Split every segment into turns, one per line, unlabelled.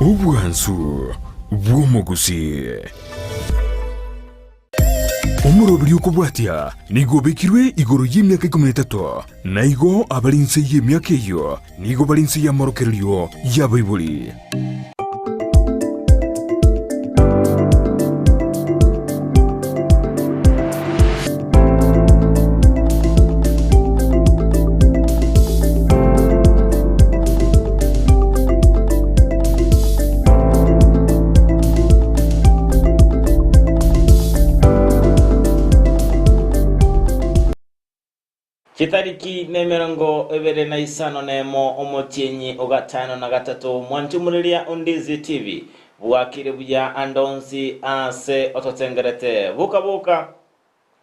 Obwansu bw'omogusii. Omoroberi okobwatia nigo obekirwe igoro y'emiaka ikomi na etato, na igo abare inse y'emiaka eyio nigo bare inse y'amorokererio y'abaibori.
Chitariki nemerongo ebere na isano nemo omotienyi o gatano na gatato mwanchumureria Ondizi TV bwakire buya ande onsi aase ototengerete. Boka boka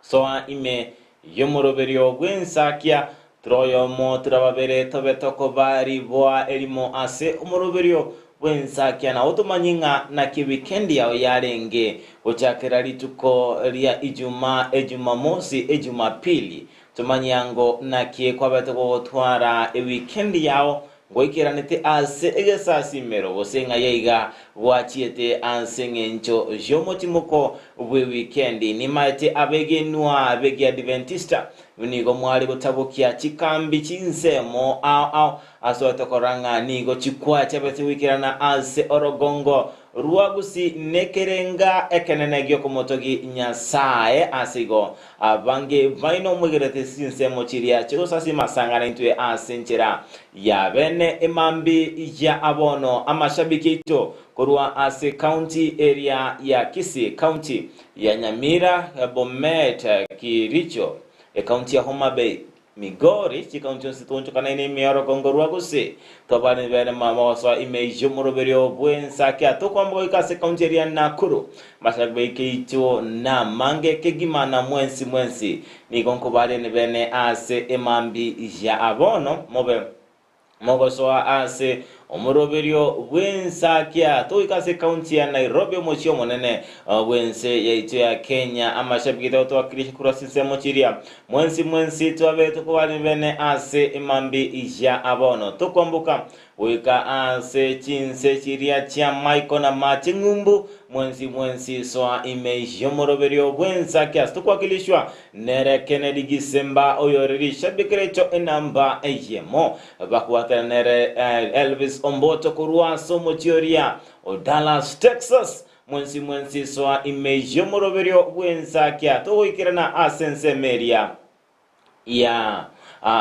Soa ime y'omoroberio bw'ensakia, tura oyomo, tura babere, tobe tokoba riboa erimo ase omoroberio bw'ensakia, na otomanye ng'a naki wikendi yao yarenge, gochakera rituko ria Ijumaa, Ejumamosi, Ejumapili. Tomanye ango naki kwabete gogotwara ewikendi yao Ngoikeranete ase egesasimero, gose ng'a yaiga gwachiete ase engencho y'omotimoko bw'ewikendi. Nimaete abegenwa b'Egiadiventista nigo mware gotabokia chikambi chinsemo ao ao ase otokorora ng'a nigo chikwaa chiabete goikerana ase orogongo rwa Gusii nekerenga ekenene gi'okomotogi Nyasae. Ase igo Abange baino mwegerete chinsemo chiria chigosasima asang'ana intwe ase enchera ya bene emambi ya abono amashabiki aito korwa ase county eria ya Kisii, county ya Nyamira, Bomet, Kericho, ecounty ya Homa Bay, Migori, chikaunti onsi toonchokanaine ime y'orogongo rwa Gusii, twabare bene magosoa ime y'omoroberio bw'ensake atokwamboka goika ase ekaunti eria ya Nakuru. Mashabiki baito namange kegima na mwensi mwensi nigo nkobarene bene ase emambi ya bono mobe Mogosoa ase omoroberio bw'ensakia togoika ase ekaunti ya Nairobi omochie omonene bw'ense yaito ya Kenya. Amashabiki togotwakirisha korwa ase ensemo chiria mwensi mwensi twabe tokobarire bene ase emambi ya bono. Tokwamboka goika ase chinse chiria chia maiko na mache ng'umbu mwensi mwensi soa ime y'omoroberio bw'ensakia ase tokwakilishwa Nere Kennedy Gisemba oyore rishabiki riaito enamba eyemo, bakobwatana nere Elvis Omboto korwa ase omochie oria o Dallas, Texas. Mwensi mwensi soa ime y'omoroberio bw'ensakia togoikerana ase ensemo eria ya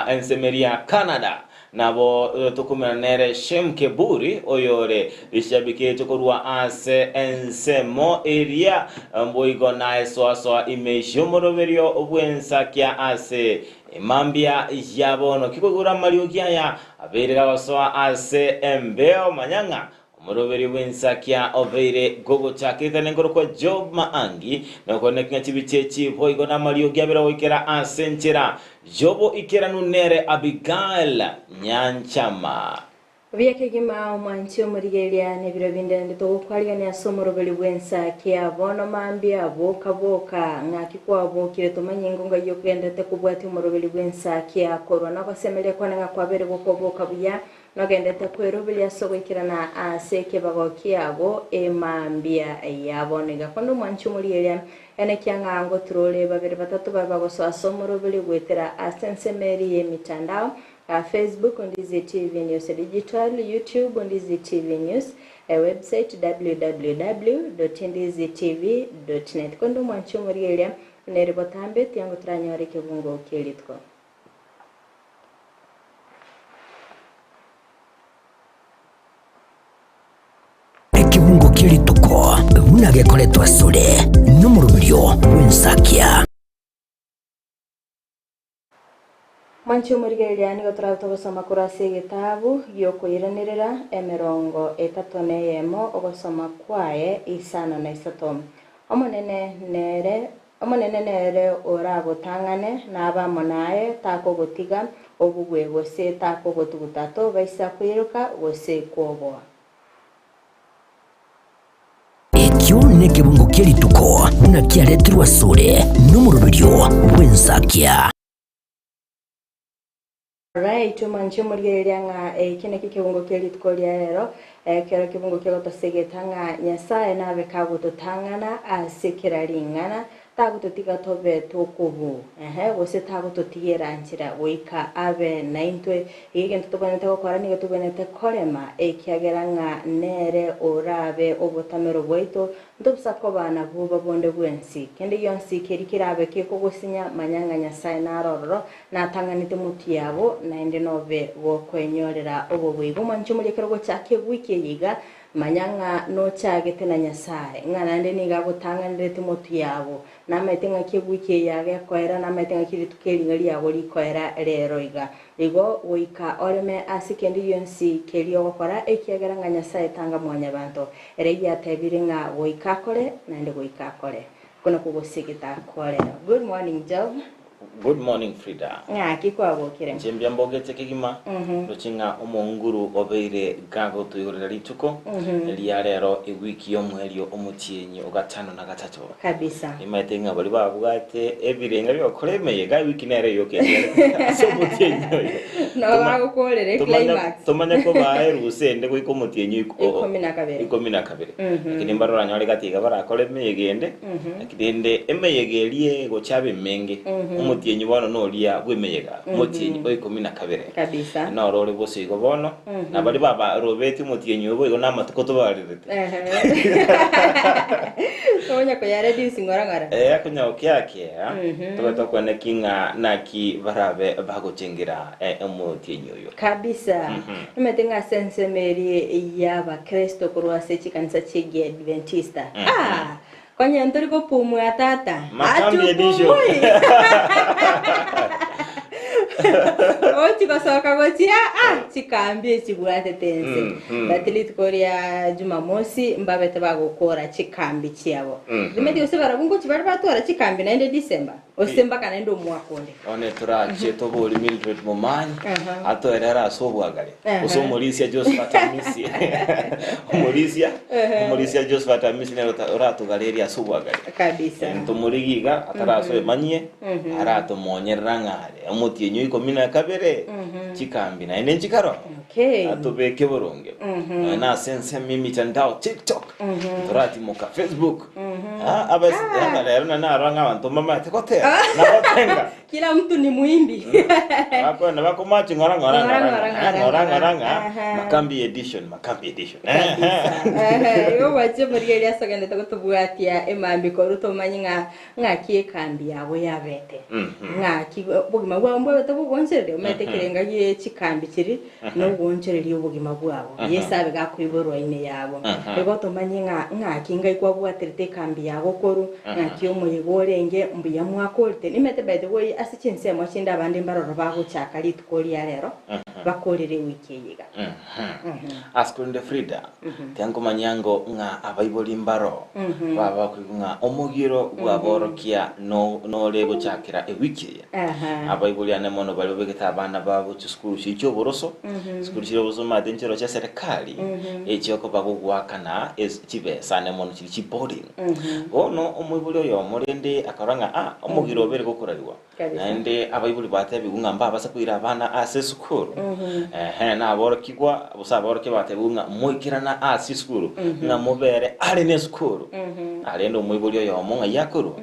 ensemo eria ya Canada. Nabo tokoumera nere Shem Keburi, oyore rishabiki riaito korwa ase ensemo eria, boigo naesoasoa ime y'omoroberio bw'ensakia ase emambia ya bono. Kikoigora amariogi aya abeire gagosoa ase embeo, manya ng'a Omoroberio bw'ensakia obeire gogochakirete nenkorokwa Job Maangi, na okoeneki ng'a chibicha echi boigo namariogi abere goikera ase enchera y'oboikeranu nere Abigail Nyanchama.
Buya kegima omwanchi omorigereria nebiro binde naende togokwarigania ase omoroberi bw'ensakia bono mambia boka boka ng'aki kwabokire tomanye ingo ng'ai ogenderete kobwatia omoroberi bw'ensakia korwa nogosemeria kwane ng'a kwabeire gokoboka buya Nogendete kweroberia ase ogoikerana ase ekebago kiago emambia ya bono iga. Konde omwanchi omorigereria, enekia ng'a ngoturore babere batato babe bagosoa ase omoroberi goetera ase ensemo eria y'emitandao, Facebook, Ndizi TV News Digital, YouTube, Ndizi TV News, website www.ndizitv.net. Konde omwanchi omorigereria, nere botambe tiango toranyore ekebungo kie rituko.
Ekebungo kie rituko buna gekoretwa asore nomoroberio bw'ensakia.
Mwanche omorigereria nigo torabe togosoma korwa ase egetabu gi'okoiranerera emerongo etato na eyemo ogosoma kwaye isano na isato. Omonene nere Omonene nere oragotang'ane, nabe amo naye, takogotiga obugwe gose takogotuguta, tobaisa koiroka gose kwoboa.
Ekio nekebungo kie rituko buna kiaretirwe asore nomoroberio bw'ensakia.
Alright, omwanche omorigereria ng'a eki nakio ekeungo kie rituko ria rero. Ekero kebungo kiagotosegeta ng'a Nyasae nabe kagototang'ana ase kera ring'ana, tagototiga tobe tokobu, ehe, gose tagototigera nchera goika abe naintwe. Iga egento tobwenerete gokora nigo tobwenerete korema, ekiagera ng'a nere orabe obotamero bwaito, ntobusa koba na bwoba bonde bwensi. Kende gionsi keria kerabe gekogosinya, manya ng'a Nyasae nare ororo, Natang'anete motwe yabo, naende nobe gokwenyorera obobui bw'omwancho omoria ekero gochaka ewiki eye iga, manya ng'a nochagete na Nyasae, ng'a naende nigo agotang'anerete motwe yabo. Namaete ng'aki ewiki eye agekoera, namaete ng'aki rituko eri iga riago rikoera rero iga. Igo goika oreme ase kende gionsi keria ogokora, ekiagera ng'a Nyasae tanga mwanyabanto. Ere giatebire ng'a goika akore, naende goika akore. Okwo nakwo gosegeta kwarero. Good morning Job.
Good morning Frida.
Ng'aki kwabokire?
Inche mbuya mbogete kegima, ndoche ng'a omonguru obeire gagotoigorera rituko ria rero ewiki y'omoerio omotienyi o gatano na gatato.
Kabisa.
Nimaete ng'a baria babwate ebirenga bi'ogokora emeyega ewiki nere eyoka echiarete ase omotienyi oyo.
Nabo
Toma-
bagokorera
tomanya
eclimax.
tomanya kobaa erusa ende goika omotienyi
Ikomi na kabere.
ikomi na kabere. Lakini mbaroranyore gati iga barakore emeyega ende. Rende emeyega eria egocha abe emenge, omotienyi bono noria bw'emeyega, omotienyi o ikomi na kabere.
Kabisa.
Noro ore bosio igo bono, na baria babarobeti omotienyi oyo boigo namatuko tobarerete.
Tonya koyareduce ng'ora ng'ora.
Eh, konya gokeakea, tobe tokweneki ng'a naki barabe bagochengera eh, omotienyi oyo.
Kabisa. Omanyete ng'a ase ensemo eria y'Abakristo korwa ase chikanisa chi'Egiadventista. Ah! Konya ntori gopumua tata.
Makambi edition.
Atupumui. Ochi gosoka gochia ah chikambi echibwatete ense. But rituko ria Jumamosi mbabete bagokora chikambi chiabo. Rimeti gose barabwo ngochi bare batwara chikambi naende December gose mpaka naende omwaka onde.
One torache tobori Mildred Momanyi
Aha.
atoerere ase obwagare
Aha.
gose omorisia Josephat Amisi omorisia omorisia Josephat Amisi nere ota- oratogarerie ase obwagare
Kabisa.
ntomorigie iga atarasoemanyie aratomonyerera ng'a are omotienyi o ikomi na kabere chikambi naende nchikaro
Okay.
atobeke boronge Nonya na ase ensemo emitandao tiktok toratimoka facebook Ah, abes- aba rero na narora ng'a abanto mbamaete gotera na gotenga
Kila mtu ni muimbi.
Bakwenda bakomachi ng'ora ng'ora
Ng'ora,
ng'ora
ng'ora,
ng'ora
ng'ora,
ng'ora ng'ora
ng'ora.
ng'a
Aha.
Makambi edition Makambi edition
Kabisa. Ehe, igo gwache morigereria ase ogendete gotobwatia emambia korwa tomanye ng'a ng'aki ekambi yabo yabete. Ng'aki obogima bwabo mbwabete bogoonchereria, omanyete ekerenga gie chikambi chiria nogoonchereria obogima bwabo. Yeso abe gakoiborwa ime yabo. Igo tomanye ng'a ng'aki ngai kwabwaterete ekambi yago korwa, ng'aki omoyega orenge mbuya mwakorete. Nimanyete by the way ase chinsemo chinde abande mbaroro bagochaka rituko ria rero, bakorire ewiki eye iga.
Ase korende Frida, tiankomanyia ngo ng'a abaibori mbaro baba bakoigwa ng'a omogiro bw'aborokia no nore gochakera ewiki eye.
Aha.
Abaibori ane mono baria babegete abana babo chisukuru chiria chi'oboroso, chisukuru chiria oboroso omanyete nchero chia serikali, echiokoba gogoakana es chibesa ane mono chiria chi boarding. Bono omoibori oyomo rende akarora ng'a ah, omogiro obere gokorariwa.
Kabisa.
Naende abaibori batebigwe ng'a mbabase koira abana ase esukuru. Ehe, na aborokigwa, gose aborokia batebigwe ng'a moikerana ase esukuru, ng'a mobere are na esukuru. Arende omoibori oyomo ng'ai akorwa?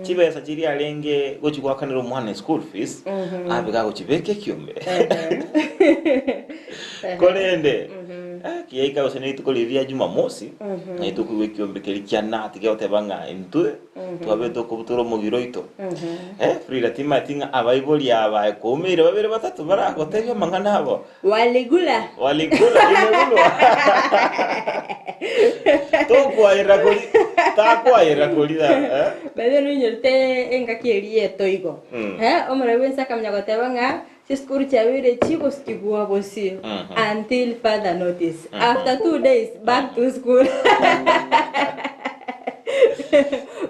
Chibesa chiria arenge gochia goakanera omwana eschool fees, abe gagochibeka ekiombe. Korende, kiyaika gose nerituko riria ria Jumamosi, ng'ai tokoigwa ekiombe keria kia nati gegoteba ng'a intwe twabete okobutora omogiro oito. Eh, Frida timanyeti ng'a abaibori aba kwaumeire babere batato baragotebie amang'ana abo.
Waligula.
Waligula, imegulwa. Tokwaera kori, takwayera kori da, eh?
By the way nonyorete engaki eria y'etoigo. Eh, omoraia bwensi akamanya goteba ng'a chisukuru chiabeire chigosikigwa bosio until further notice. After 2 days back to school.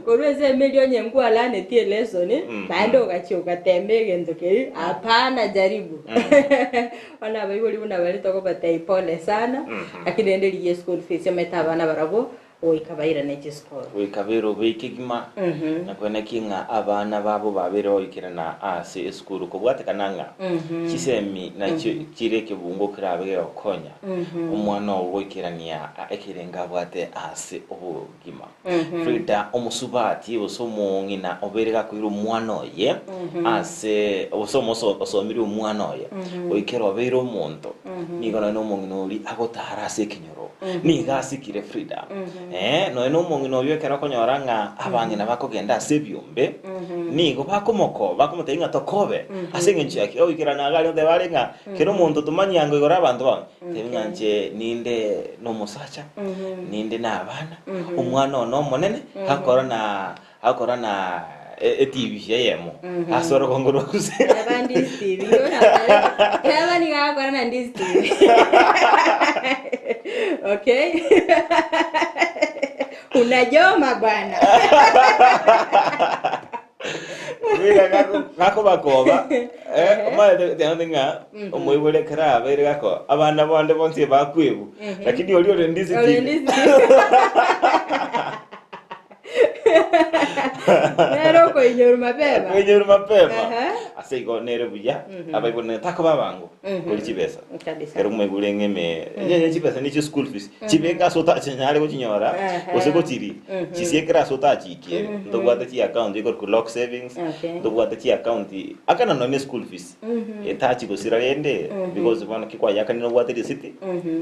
Korwa ensemo eria onye nkwalanetie elesson, naende ogachia ogatema egento keria, hapana jaribu. Bono abaibori buna baria tokobatebia pole sana, lakini rende rigia eschool fees omanyete abana barabwo. Goika bairane chisukuru.
Goika berobe kegima, na koenekia ng'a abana babo babeire bagoikerana ase esukuru, kobwatekana ng'a chisemi nachio chire ekebungo kerabe gegokonya omwana oo goikerania ekerengo abwate ase obogima. Frida omosubati gose omong'ina obeire gakoira omwana oye ase gose omoso osomirie omwana oye goikera obeire omonto, nigo nonya nomong'ina oria agotara ase ekenyoro. Nigo asikire Frida. Eh, nonya nomong'ina oyio ekero okonyora ng'a abang'ina bakogenda ase ebiombe, nigo bakomokoba, bakomotebia ng'a tokobe, ase eng'encho yaki, ogoikerana iga aria goteba are ng'a kera omonto tomanyia ango igoro abanto bao, tebi ng'a inche ninde nomosacha, ninde na abana, omwana one omonene, akora na akora na etibi eyemo ase orogongo rwa Gusii.
Teba Ndizi TV. Teba nigo agokora na Ndizi TV. Okay. Unajoma bwana.
Bwira gakobakoba eh, omanyete tebande ng'a omoibori ekero abeire gako abana bonde bonsi bakwebu lakini oria ore Ndizi
Ore
TV.
Ndizi TV. Nere okoinyorwa mapema.
Okoinyorwa mapema.
Aha.
Ase igo nere buya abaibori nere takoba abango kori chibesa.
Kabisa.
Ekero mwaigure ng'a eme enye chibesa nichio school fees chibeke ase otachinyare gochinyora
Aha.
gose gochiri chisiekere ase otachikiere. Ntobwate chiaccount ikorokwa lock savings,
Okay.
ntobwate chiaccount akana nonye ne school fees etachi gosira rende because bono ki kwayeakanire nobwate risiti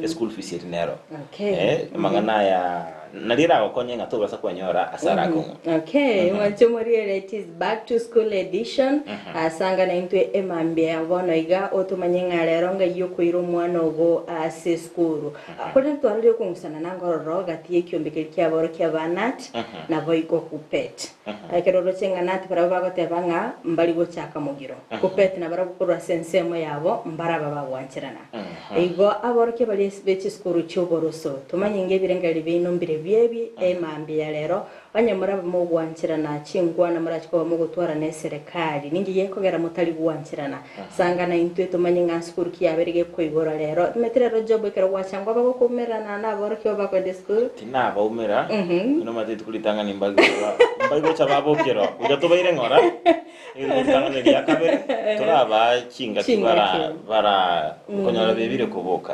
eschool fees eri nero.
Okay.
Eh, amang'ana aya Nario eragokonye ng'a tobasa kwenyora ase arakong'u.
Okay, mwanche omoriere it is back to school edition. Asanga naintwe emambia bono iga otomanye ng'a rero ngai okoira omwana ogo ase esukuru. Korende twarorire okong'usana nangororo gati y'ekiombe keria kiaborokia ba Nat naboigo Kuppet. Ekero oroche ng'a Nat barabwo bagoteba ng'a mbari gochaka mogiro. Kuppet nabarabwo korwa ase ensemo yabo mbaraba bagwancherana. Igo aborokia baria be chisukuru chi'oboroso, tomanye ng'a ebirengererio biaino mbire biebi emambia ya rero, onye morabe mogwancherana chinkwana morache koba mogotwara neserekari, ninki gekogera motari gwancherana? Sangana intwe tomanye ng'a nsukuru ki yabeire gekoigorwa rero. Omanyete rero Job ekero gwachangwa bagokoumerana naborokia abo bakoenda esukuru?
Tinabaumera, buna omanyete rituko ritang'ani mbaigorwa mbaigocha babokerwa, goika tobaire ng'ora. Ritang'ani ria kabere torabaa chingaki bara
Chingaki.
bara okonyora bebire koboka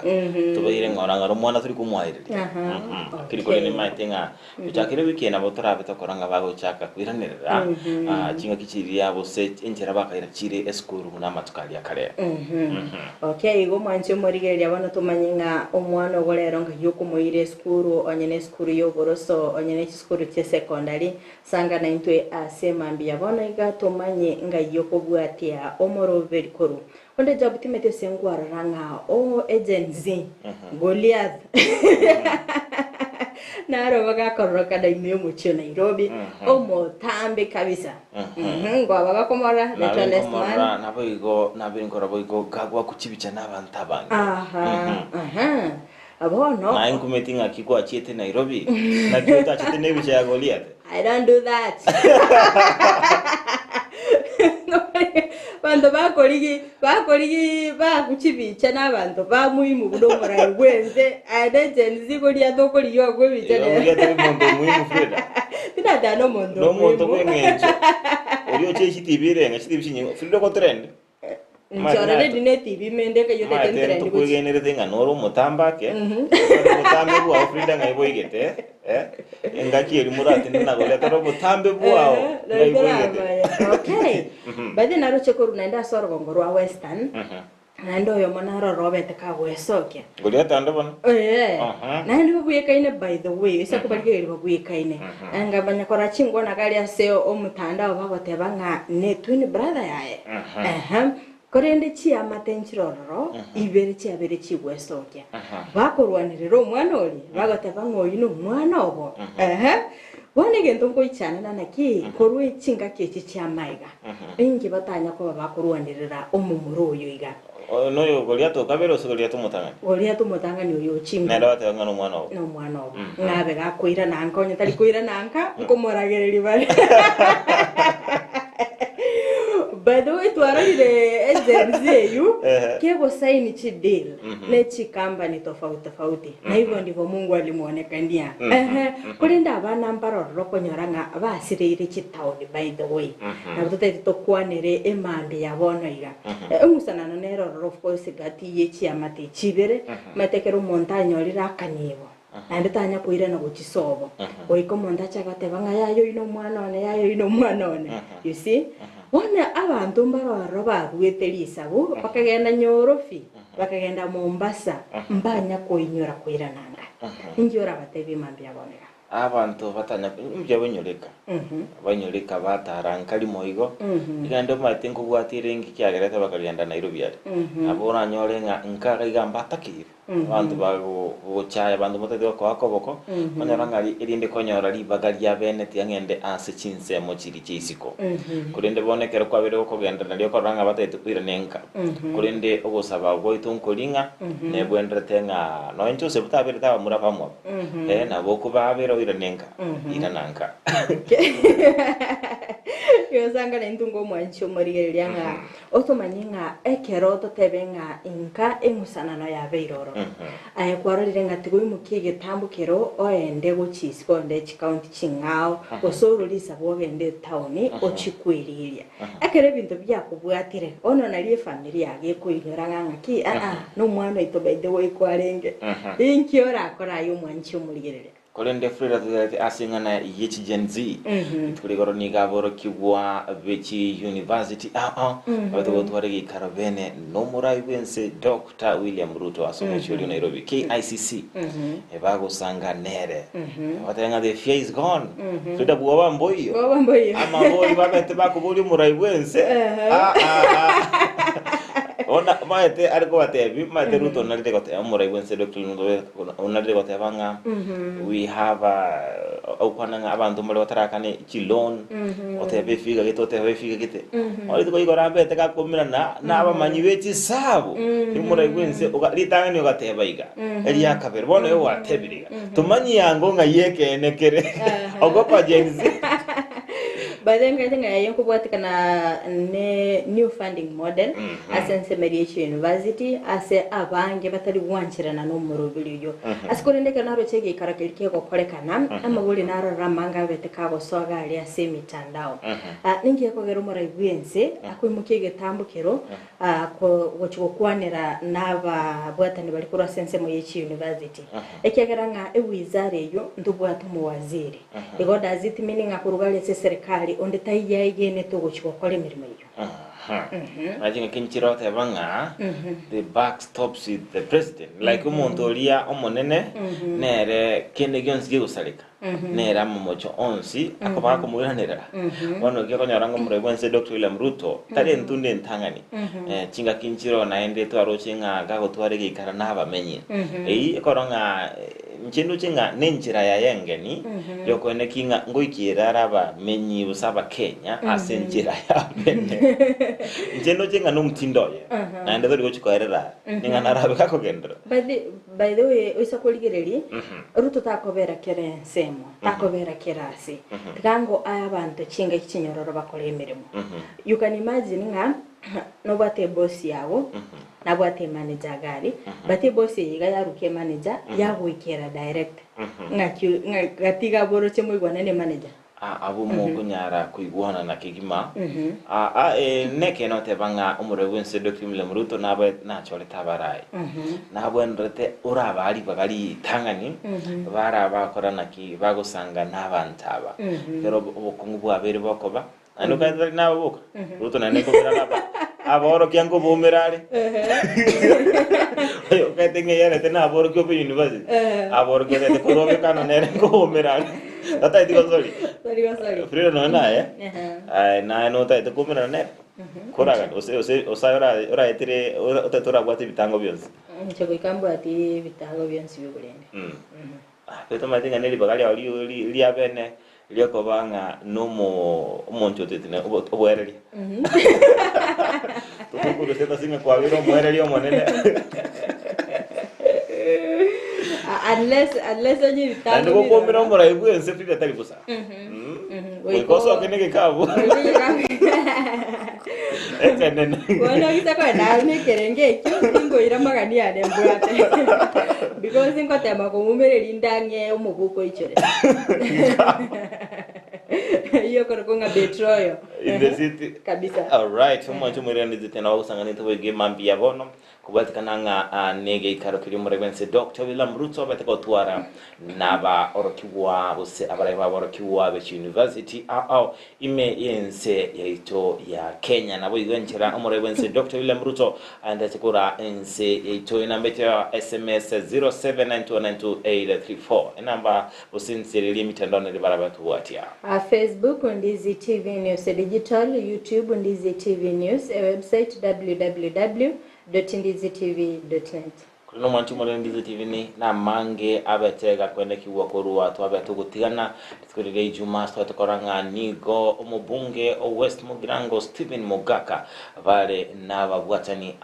tobaire ng'ora ng'ora omwana tori komwaereria
Aha,
Lakini
okay.
korende nimaete ng'a gochakera ewiki eye nabo torabe tokora ng'a bagochaka koiranerera chingaki chiria gose enchera bakaira chire esukuru buna amatuko aria akare.
Okay, igo mwanche omorigereria bono tomanye ng'a omwana ogo rero ngai okomoira esukuru onye ne esukuru ya oboroso onye ne chisukuru chia secondary Sanga naintwe ase mambia bono iga tomanye ng'ai okobwatia omoroberi korwa. Onde Job timeti ase nkwarora ng'a o Gen Z, Goliath naro bagakororokana ime y'omochie o Nairobi, omotambe kabisa. Nkwaba bakomorora the
Nabe
tallest
nkomorora
man.
naboigo nabe nkora boigo gagwaku chibicha nabanto abange.
Aha, aha. Bono.
Naye nkumeti ng'aki gwachiete Nairobi, naki otachete nebicha ya Goliath?
I don't do that. Banto bakorigi bakorigi bakuchibicha na abanto ba muhimu buna omorai bwense aye ne Gen Z Goliath okorigia okwa ebicha
Igo Goliath ore omonto omuhimu Freda.
Tinateba nomonto
Nomonto
omuhimu.
bw'eng'encho. Oria oche chitibi ereng'a chitibi chinyinga. Frida ogotrend.
Inche already ne TV ime inde ekeywo tete
Omanyete
ntrend gochia.
ntokwegenerete ng'a nore omotambe ake, ore obotambe bwao Frida ng'ai boigete, eh, engaki eria moratinde na Goliath ore obotambe bwao ng'ai boigete.
Okay. By the way naroche korwa naende ase orogongo rwa Western, naende oyomo naro orobete kagoesokia.
Goliath ande bono?
Ee,
Aha.
naende babwekaine by the way, ase kobarigereria babwekaine. Ngamanya korora chingwana gari ase omotandao bagoteba ng'a ne twin brother yaye. Ehe. Korende chiamate nchire ororo ibere chiabeire chigwesokia. Bakorwanerera omwana oria, bagoteba ng'a oyio nomwana obo. Ehe. Bono egento nkoichanana naki, korwa chingaki echi chi'amaiga, inki batanya koba bakorwanerera omomura oyo iga?
Oyo noyo Goliath o kabere gose Goliath omotang'ani?
Goliath omotang'ani oyo ochinguru.
Nere ogoteba ng'a nomwana obo.
Nomwana obo. Ng'a abe gakoirana nka, onye tari koirana nka, nkomoragereria bare. By the way twarorire Gen Z eywo
Ehe.
kegosaini chideal ne chicompany tofauti tofauti na hivyo ndivyo Mungu alimuonekania. Ehe, korende abana mbarorire okonyora ng'a basireire chitaoni by the way. Nabo totaete tokwanere emambia ya bono iga. Eng'usanano nere ororo of course gati ye chiamate echi ibere, omanyete ekero omonto anyorire akanibo. Naende tanya koirana gochia sobo, goika omonto ache agateba ng'a yaya oyio nomwana one, yaya oyio nomwana one. You see? Bono abanto mbare ororo baruete risabu, bakagenda Nyorobi, bakagenda Mombasa, mbanya koinyora koirana anga. Inki orabatebie mambia bono iga?
Abanto batanya mbuya bainyoreka, bainyoreka batara nka rimo igo, egende omanyete nkobwatire inki kiagerete bakagenda Nairobi aria. Nabo oranyore ng'a nka iga mbatakeire. Abanto bagochaya abanto motagete gokoa koboko, onyora ng'a erinde konyora ribaga ria bene tiga ng'ende ase chinsemo chiria chia isiko. Korende bono ekero kwabeire gokogenderera nario okorora ng'a batagete koirana enka. Korende ogosaba gwaito nkori ng'a nebwenderete ng'a nonya Joseph taberete abamura bamwabo, eh, nabo okobabera oirane enka, irana nka.
Gosanga naintwe ngomwancha omorigereria ng'a Otomanye ng'a ekero totebe ng'a inka eng'usanano yabeire ororo, aye kwarorire ng'a tigoimokia egetambo kero oende gochia isiko onde chikaunti ching'ao, gose orwe risabu ogende etaoni ochie kwerigeria. Ekero ebinto biakobwatire, bono nario efamiri yago ekoinyora ng'a ng'aki, aa, nomwana oito by the way kwarenge. Inki orakore aye omwanchi omorigereria?
Korende Frida toterete ase eng'ana ye chi Gen Z, rituko rigoro nigo aborokigwa be chi university ao ao babete gotwara egeikaro bene nomorai bwense Doctor William Ruto ase omochie oria o Nairobi KICC bagosanga nere bateba ng'a the fear is gone Frida bwoba mboiyo
Bwoba mboiyo.
amabori babete bakoboria omorai bwense ah, ah, ah. Ona maete are kobatebi maete Ruto onarire goteba omorai bwense Doctor William Ruto onarire goteba ng'a we have a okwana ng'a abanto mbare batarakane chiloan otebe efiga gete otebe efiga gete bono rituko igoro abete gakomerana na abamanyi be chisabu omorai bwense oga ritang'ani ogateba iga eria kabere bono igo gwatebire iga tomanyi yango ng'ai ekeene kere ogopa Gen Z.
By the way, nkaete ng'a yaye nkobwatekana ne new funding model ase ensemo eria ye university ase abange batari gwancherana na omoroberi oyio. Ase korende ekero naroche egeikaro keria kegokorekana, amabori narorire amange abete kagosoa iga aria ase emitandao. Ah, ninki gekogera omorai bw'ense akoimokia egetambo kero ah, ko- gochia gokwanera nababwatani baria korwa ase ensemo ye chiuniversity? Ekiagera ng'a ewizara eyio ntobwate omowaziri. Igo does it mean ng'a korwa gari ase eserekari onde taiyo aegenete ogochia gokora emeremo eyio?
Naye chingaki nchire oteba ng'a the buck stops with the president like omonto oria omonene nere kende gionsi kegosareka nere amamocho onsi akoba akomoiranerera bono ki okonyora ng'a omorai bwense Doctor William Ruto tari entunda entang'ani Eh, chingaki nchire naende twaroche ng'a gagotwara egeikaro na abamenyi eyio ekoro ng'a Inche ndoche ng'a nenchera yaye engeni yokoeneki ng'a ngoikiere are abamenyi gose Abakenya ase enchera yabene. Inche ndoche ng'a nomotindo oye, naende tori gochia koerera are, ning'a narabe gakogenderera.
By the, by the way, oisa korigereria, Ruto takobera kera ensemo, takobera kera ase. Tiga ngo ae abanto chingaki chinyororo bakore emeremo. You can imagine ng'a nobwate eboss yago, Nabwate emanager iga aria, but eboss eye iga yarukia emanager yagoikera direct. Ng'aki ng'a gati iga aboroche moigwane na emanager.
Ah, abwo mokonyara koigwanana kegima. Ah, ah, eh, nekeene oteba ng'a omorwai bw'ense Doctor William Ruto nabe nachorete abarai. Nabwenerete orabaa ribaga ritang'ani, barabakora naki bagosanga nabanto aba. Ekero obokong'u bwabeire bokoba, Naende okaete tari nababoka, Ruto naende nkobera naba aborokia nkoboumera are. Oyo okaete ng'a eyarete naborokia obe university, aborokia otagete korwa obe kando nere nkoboumera are. Tataeti gosori.
Tari gosori.
Frida nonya naye,
Ehe.
aye naye notagete koumerana nere, koragani gose gose gose aye ora oraetire ora otagete orabwate ebitango bionsi.
Inche goika mbwati ebitango bionsi bioborende.
Tomanyeti ng'a neribaga riao riabene riokoba ng'a nomo omonto otete oboereria. Tokorusia ase ng'a kwabeire omoereria omonene.
Unless unless onye
Naende
ebitambo
gokoumera
biroro.
omorai bwense Frida tari bosa. Mm. Goika osoke negekabu.
Goika egekabu.
Ekenene.
Bono gise kogenda aro na ekerenge ekio, tinkoira magani yane mbwate. Because nkotema komoumera erinde ang'e omobuko oichore. Eyio ekorokwa ng'a betroyal.
In the city.
Kabisa.
Alright, omwancho omoiraneri tena bagosanganete boigo mambia bono. Kobwatekana ng'a negeikaro keria omorembe ense Doctor William Ruto abete gotwara nabaorokigwa gose abarai b'aborokigwa be chiuniversity ao ao ime y'ense yaito ya Kenya. Naboigo enchera omorembe bw'ense Doctor William Ruto aenderete koraa ense yaito. Enamba yaito ya sms 0792928834 enamba gose ense eria emitandao nere barabe tobwatia.
Facebook, Ndizi TV News Digital, YouTube, Ndizi TV News, Ewebsite, www dot ndizi tv dot net.
Korende omwanchi omonene Ndizi TV ni namange abete gakwendekigwa korwa twabete ogotigana rituko riria Ijumaa ase twabete korora ng'a nigo omobunge o West Mugirango Stephen Mogaka bare nababwatani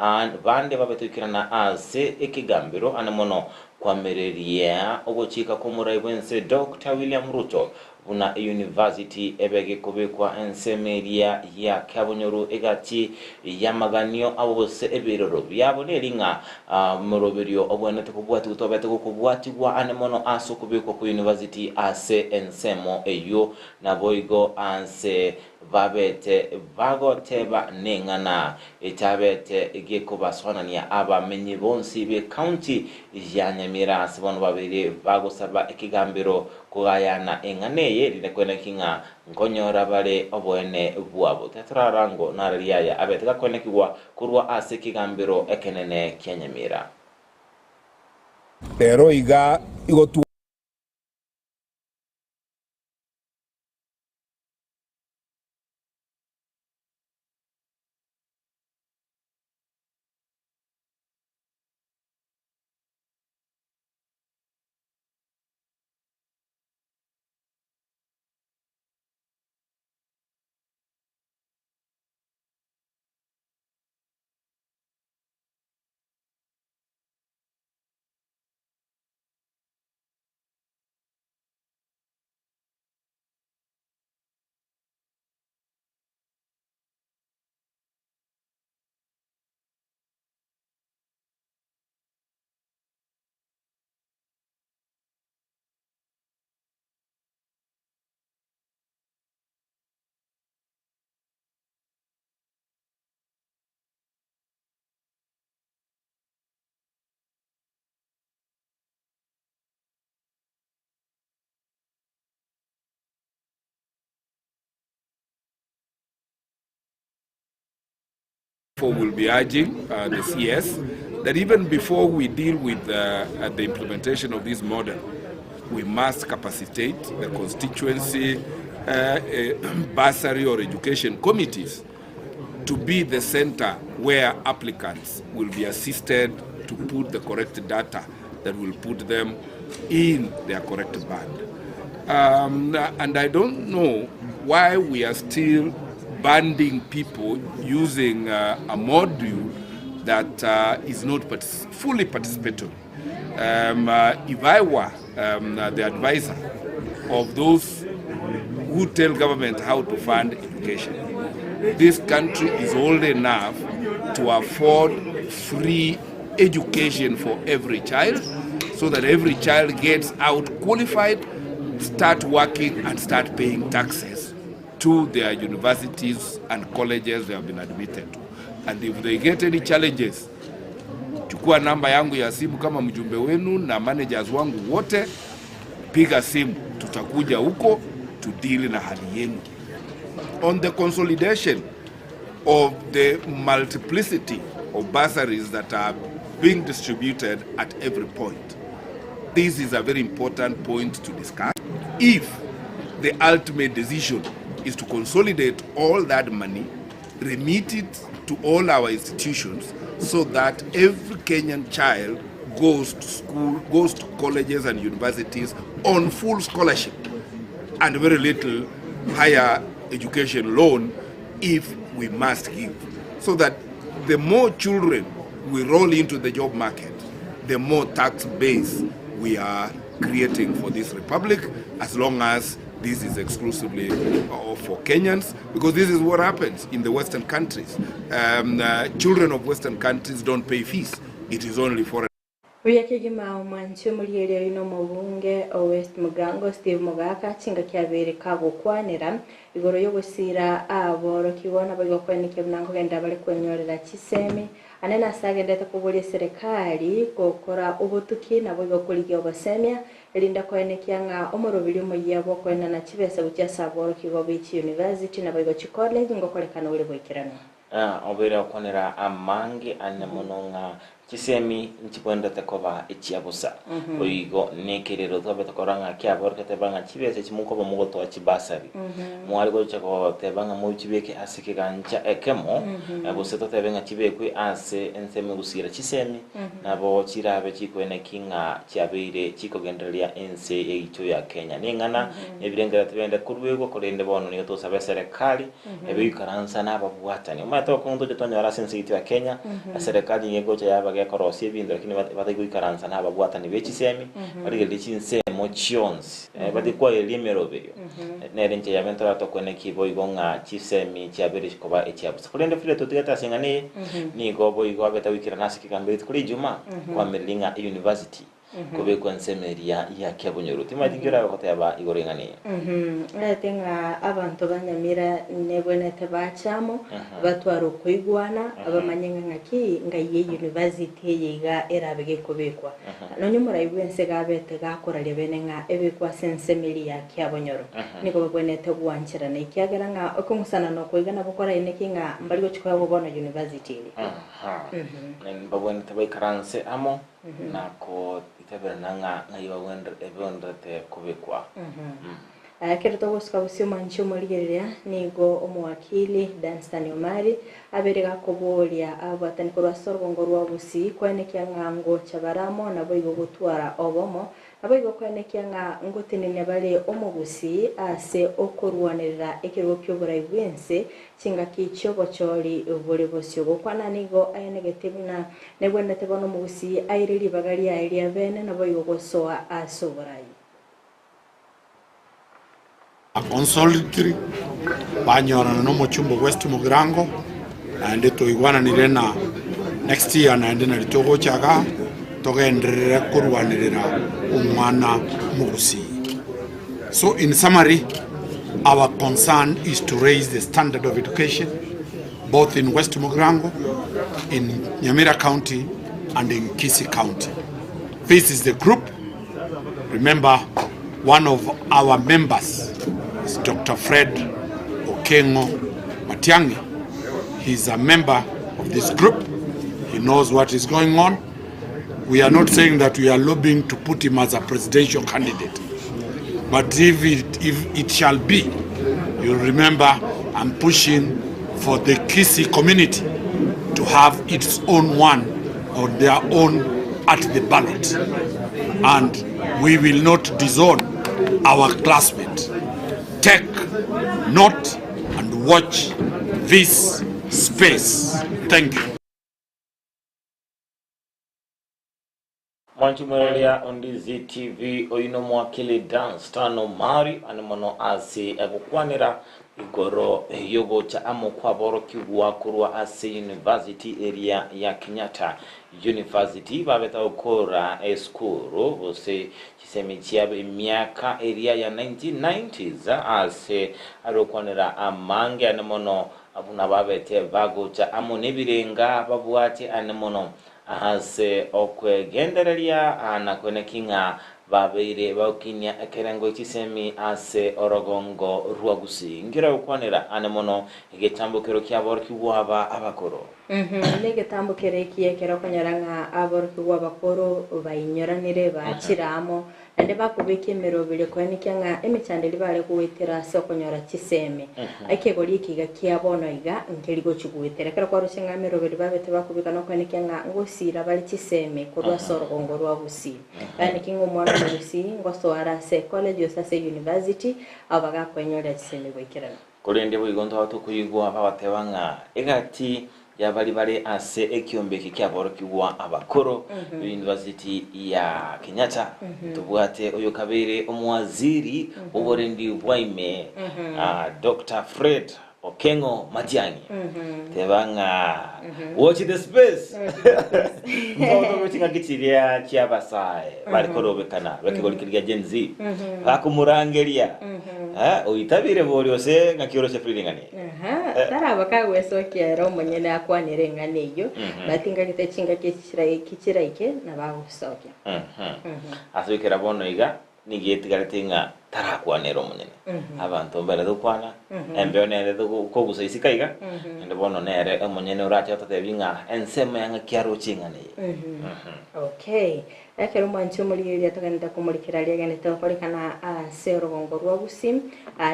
bande babete goikerana ase ekegambero ane mono Kwamereria ogochika kw'omorai bw'ense Doctor William Ruto buna eyunivasiti ebe gekobekwa ensemo eria ya Kiabonyoru egati y'amaganio abo gose ebiroro biabo neri ng'a omoroberio obwenerete kobwatigwa tobete gokobwatigwa ane mono ase okobekwa kw'eyunivasiti ase ensemo eyio naboigo ase babete bagoteba neng'ana Echiabete gekobasoanania abamenyi bonsi b'ecounty ya Nyamira ase bono babere bagosaba ekegambero kogayana eng'ana eye erinde kweneki ng'a nkonyora bare oboene bwabo. Tetorara ngo narari aya abete gakwenekigwa korwa ase ekegambero ekenene kia Nyamira.
Rero iga igo Therefore, we'll be urging the CS that even before we deal with the implementation of this model, we must capacitate the constituency bursary or education committees to be the center where applicants will be assisted to put the correct data that will put them in their correct band. And I don't know why we are still banding people using a module that is not fully participatory. If I were the advisor of those who tell government how to fund education, this country is old enough to afford free education for every child so that every child gets out qualified, start working and start paying taxes to their universities and colleges they have been admitted to. And if they get any challenges, chukua namba yangu ya simu kama mjumbe wenu na managers wangu wote, piga simu, tutakuja huko tudili na hali yenu. On the consolidation of the multiplicity of bursaries that are being distributed at every point. This is a very important point to discuss. If the ultimate decision is to consolidate all that money, remit it to all our institutions so that every Kenyan child goes to school, goes to colleges and universities on full scholarship and very little higher education loan if we must give. So that the more children we roll into the job market, the more tax base we are creating for this republic as long as this is exclusively for Kenyans because this is what happens in the western countries. Children of western countries don't pay fees, it is only foreign.
Buya kegima omwanchi omorieria oino omobunge o West Mugirango Steve Mogaka chingaki abeire kagokwanera igoro y'ogosiira aborokigwa naboigo koenekia buna nkogenda bare kwenyorera chisemi ane nase agendete koboria eserekari gokora obotuki naboigo korigia obosemia erinde koenekia ng'a omoroberi omoyia bw'okoenana chibesa gochia ase aborokigwa be chiyunivasiti naboigo chicollege ngokorekana ore boikeranu.
Obeire gokwanera amange ane mono ng'a chisemi nchibwenerete koba echia bosa. Boigo nekerero twabete korora ng'a kiaborokete teba ng'a chibesa echi mokoba mogotoa chibasari, mware gocha goteba ng'a mochibeke ase ekegancha ekemo, gose totebe ng'a chibekwe ase ensemo egosiira chisemi, nabo chirabe chikoeneki ng'a chiabeire chikogendereria ense yaito ya Kenya. Neng'ana nebirengererio tibende koruegwa, korende bono nigo togosabe eserekari Ebigoikaransa nababwatani. Omanyete okong'u toche twanyora ase ense yaito ya Kenya, eserekari nigo egocha yaba gekorosia ebinto lakini batari goikaransa nababwatani be chisemi, barigererie chinsemo chionsi, batige kwaereria emeroberio. Nere enchera yabe ntorare tokoenekia boigo ng'a chisemi chiabeire koba echia bosa. Korende vile totigete ase eng'ana eye, nigo boigo abete goikerana ase ekegambi rituko ria Ijumaa, koamereria ng'a euniversity Kobekwa ensemo eria ya kiabonyoru. Timanyeti inki orabe goteba igoro y'eng'ana eye.
Omanyete ng'a abanto ba Nyamira nebwenerete bache amo, batware okoigwana, bamanye ng'a ng'aki ngai ye university eye iga erabe gekobekwa. Nonye omorai bw'ense iga abete gakoraria bene ng'a ebekwe ase ensemo eria ya kiabonyoro. Nigo babwenerete gwancherana ekiagera ng'a okong'usana na okoiga nabo koraineki ng'a mbari gochia koegwa bono university eria.
Mbabwenerete baikaranse amo. Na goteberana ng'a ng'ai bagwenerete kobekwa.
Ekero togosuka bosio omwanchi omorigereria, nigo omowakili Danstan Omari abeire gakoboria ababwatani korwa ase orogongo rwa Gusii koenekia ng'a ngocha bare amo naboigo gotwara obomo, naboigo koenekia ng'a ngotenenia bare omogusii ase okorwanerera ekerogo ki'oborai bw'ense chingaki chi'obochori bore bosio. Gokwana nigo aenegete buna Negwenerete bono omogusii aire ribaga riaye ria bene naboigo gosoa ase oborai.
Consolatory banyorana na omochumba West Mugirango naende twaigwananire na next year naende nari togocha igaa togenderere korwanerera omwana omogusii. So in summary our concern is to raise the standard of education both in West Mugirango, in Nyamira County and in Kisii County. This is the group. Remember, one of our members is Dr. Fred Okengo Matiang'i. He's a member of this group. He knows what is going on. We are not saying that we are lobbying to put him as a presidential candidate. But if it, if it shall be, you'll remember I'm pushing for the Kisii community to have its own one or their own at the ballot. And we will not disown our classmate. Take note and watch this space. Thank you.
Mwanchimoreria Ondizi TV oyio nomwakili Dunstan Omari ane mono ase agokwanera igoro yogocha amo kwaborokigwa korwa ase university eria ya Kenyatta University babete gokora esukuru gose chisemi chiabo emiaka eria ya 1990s ase arokwanera amange ane mono Buna babete bagocha amo nebirenga babwate ane mono ase okwegendereria na kweneki ng'a babeire bagokinia ekerengo chisemi ase orogongo rwa Gusii. Nkere gokwanera ane mono egetambokero kiaborokigwa aba abakoro.
Negetambokero eki ekero okonyora ng'a aborokigwa abakoro bainyoranire bachire amo Naende bakobeka emeroberio koenekia ng'a emechando eria bare goetera ase okonyora chisemi. Ekegori eke iga kia bono iga nkeri gochia goetera. Ekero kwaroche ng'a emeroberio babete bakobeka nokoenekia ng'a ngosiira bare chisemi korwa ase orogongo rwa Gusii. Baenekie ng'a omwana omogusii ngosoa are ase ecollege gose ase university abo bagakoenyorera chisemi goikeranu.
Korende boigo ntwaba tokoigwa bagoteba ng'a egati. Yabari bare ase ekiombe eke kiaborokigwa abakoro b'University ya Kenyatta, ntobwate oyokabeire omowaziri bw'oborendi bwa ime, Doctor Fred Okengo Matiang'i. Teba ng'a watch the space. Ntotobe ching'aki chiria chi'abasae bare korobekana b'ekegori keria gia Gen Z bakomorangeria, oitabire bori ose ng'aki oroche Frida ing'ani?
Aha, taraba kagwesokia ere omonyene akwanere eng'ana eyio, but ngagete chingaki echi chiraike chiraike nabo agosokia.
Ase goikera bono iga, nigo etigarete ng'a tarakwana ere omonyene. Abanto mbarete gokwana, embeo nere kogusa isiko iga, naende bono nere omonyene orache ototebi ng'a ensemo ya ng'aki aroche eng'ana eye.
Okay. Ekero omwanchi omorigereria togenderete komorikera riagenderete gokorekana ase orogongo rwa Gusii,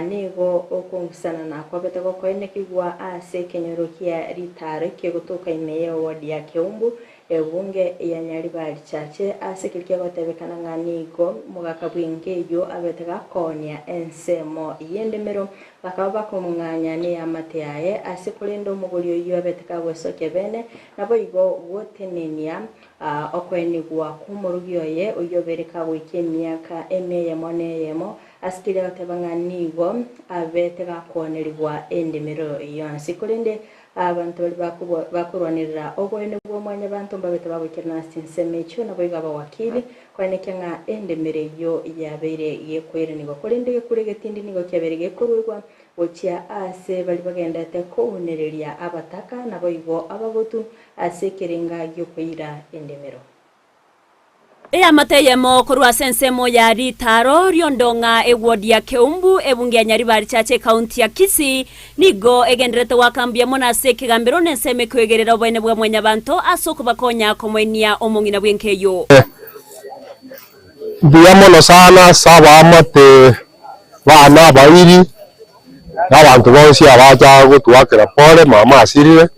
nigo okong'usanana kwabete gokoenekigwa ase ekenyoro kia Ritaro kegotoka ime y'eward ya Keumbu, ebunge ya Nyaribari Chache, ase keria kiagotebekana ng'a nigo omogaka bw'enka eyio abete gakoonia ensemo y'endemero, bakaba bakomong'anya neamate yaye, ase korende omogori oyio abete kagwesokia bene, naboigo gotenenia Okoenigwa kw'omorugi oye oyio obeire kagoika emiaka emia eyemo na eyemo, ase keria agoteba ng'a nigo abete gakoonerigwa endemero yonsi. Korende abanto baria bakorwanerera oboene bwa Mwanyabanto mbabete bagoikerana ase chinsemo echio, naboigo abawakili, koenekia ng'a endemero eyio yabeire gekoiranigwa. Korende egekuro egetindi nigo kiabeire gekoruegwa gochia aase baria bagenderete kounereria abataka, naboigo abagotu, Ase ekerenga gi'okoira endemero.
Eamate eyemo korwa ase ensemo ya Ritaro ri'Ondong'a eward ya Keumbu ebunge ya Nyaribari Chache ekaunti ya Kisii nigo egendererete goaka mbuya mono ase ekegambero na ensemo ekoegerera oboene bwa mwanyabanto ase okobakonya komoinia omong'ina bw'enka eyio.
Mbuya mono sana ase abaamate bane abairi, na abanto bonsi abacha gotuakera pole, mama asirire.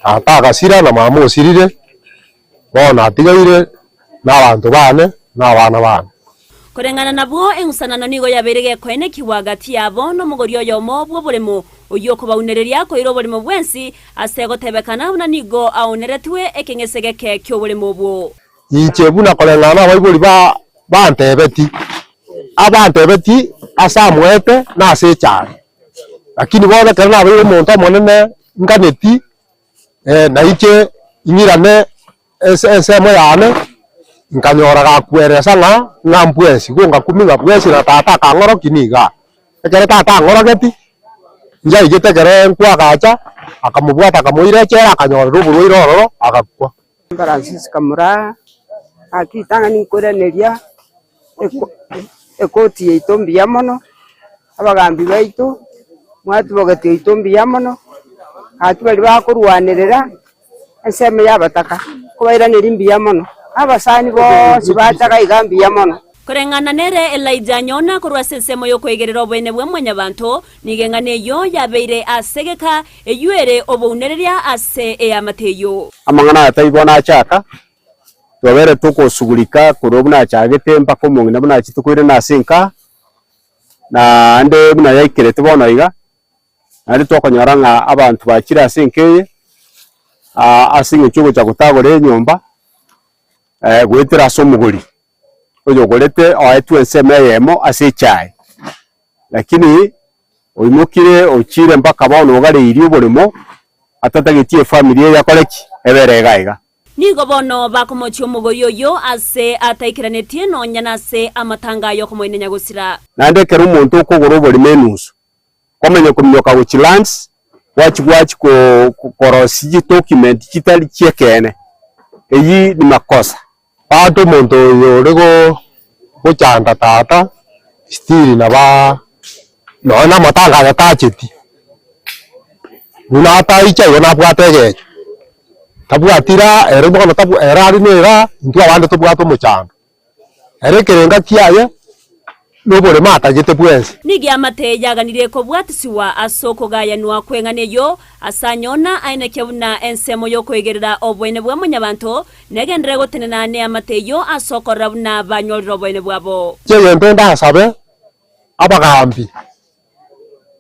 Tata agasira na mama osirire, bono atigaire nabanto bane na abana bane.
Koreng'ana nabwo, eng'usanano nigo yabeire gekoenekigwa gati yabo nomogori oyomo bw'oboremo, oyio okobaunereria koira oboremo bwensi, ase gotebekana buna nigo aoneretwe ekeng'ese geke ki'oboremo obwo.
Inche buna koreng'ana nabaibori ba bantebeti, abantebeti ase amoete na ase echare, lakini bono ekero nabeire omonto omonene nganeti, nainche ing'irane ase ensemo yane, nkanyora gakweresa ng'a ng'a mbwesi, igo ngakumi ng'a bwesi na tata akang'orokia nigo aa. Ekero tata ang'orogeti, nchaigete ekero nkwagacha, akamobwata akamoira echela akanyorera oborwaire ororo, agakwa.
Francis Kamura, Gaki ritang'ani nkoiraneria ekoti yaito mbuya mono, abagambi baito mwatubogeti oito mbuya mono, gaki baria bakorwanerera ensemo ya abataka nkobairaneria mbuya mono, abasani bonsi bacha iga mbuya mono.
Koreng'ana nere Elijah anyona korwa ase ensemo y'okoegerera oboene bwa Mwanyabanto, nigo eng'ana eyio yabeire ase egeka, eyio ere obounereria ase eamate eyio.
Amang'ana aya taibo nachaka, twabere togosugurika korwa buna achagete mpaka omong'ina buna achete koirana ase enka, naende buna yaikerete bono iga, naende twakonyora ng'a abanto bachire ase enka eye, ase eng'encho yogocha gotagora enyomba, goetera ase omogori. oyogorete oetwe ensemo eyemo ase echae, lakini oimokire ochire mpaka bono ogareirie oboremo, atatageti efamiri eye ekore ki? Ebere iga iga.
Nigo bono bakomochia omogori oyio ase ataikeranetie nonya nase amatanga ay'okomoina nyagosira.
Naende ekero omonto okogora oboremo enusu, kwamanya kominyoka gochia lands, gwachia gwachia korosia chidocument chitari chi'ekeene, eyio ni makosa. Bado omonto oyo ore gochanda tata still nabo nonya na amatanga aya tacheti, buna ataicha igo nabwate egecho, tabwati raha ere bono ere are na eraha intwe abande tobwate omochando. Ere ekerenga kiaye noboremo atagete bwensi.
Nigo amate yaganirie kobwatisiwa ase okogayanwa kw'eng'ana eyio, ase anyona aenekia buna ensemo y'okoigerera oboene bwa mwanyabanto negenderere gotenena neamate eyio ase okorora buna banyorire oboene bwabo.
Egento ndasabe abagaambi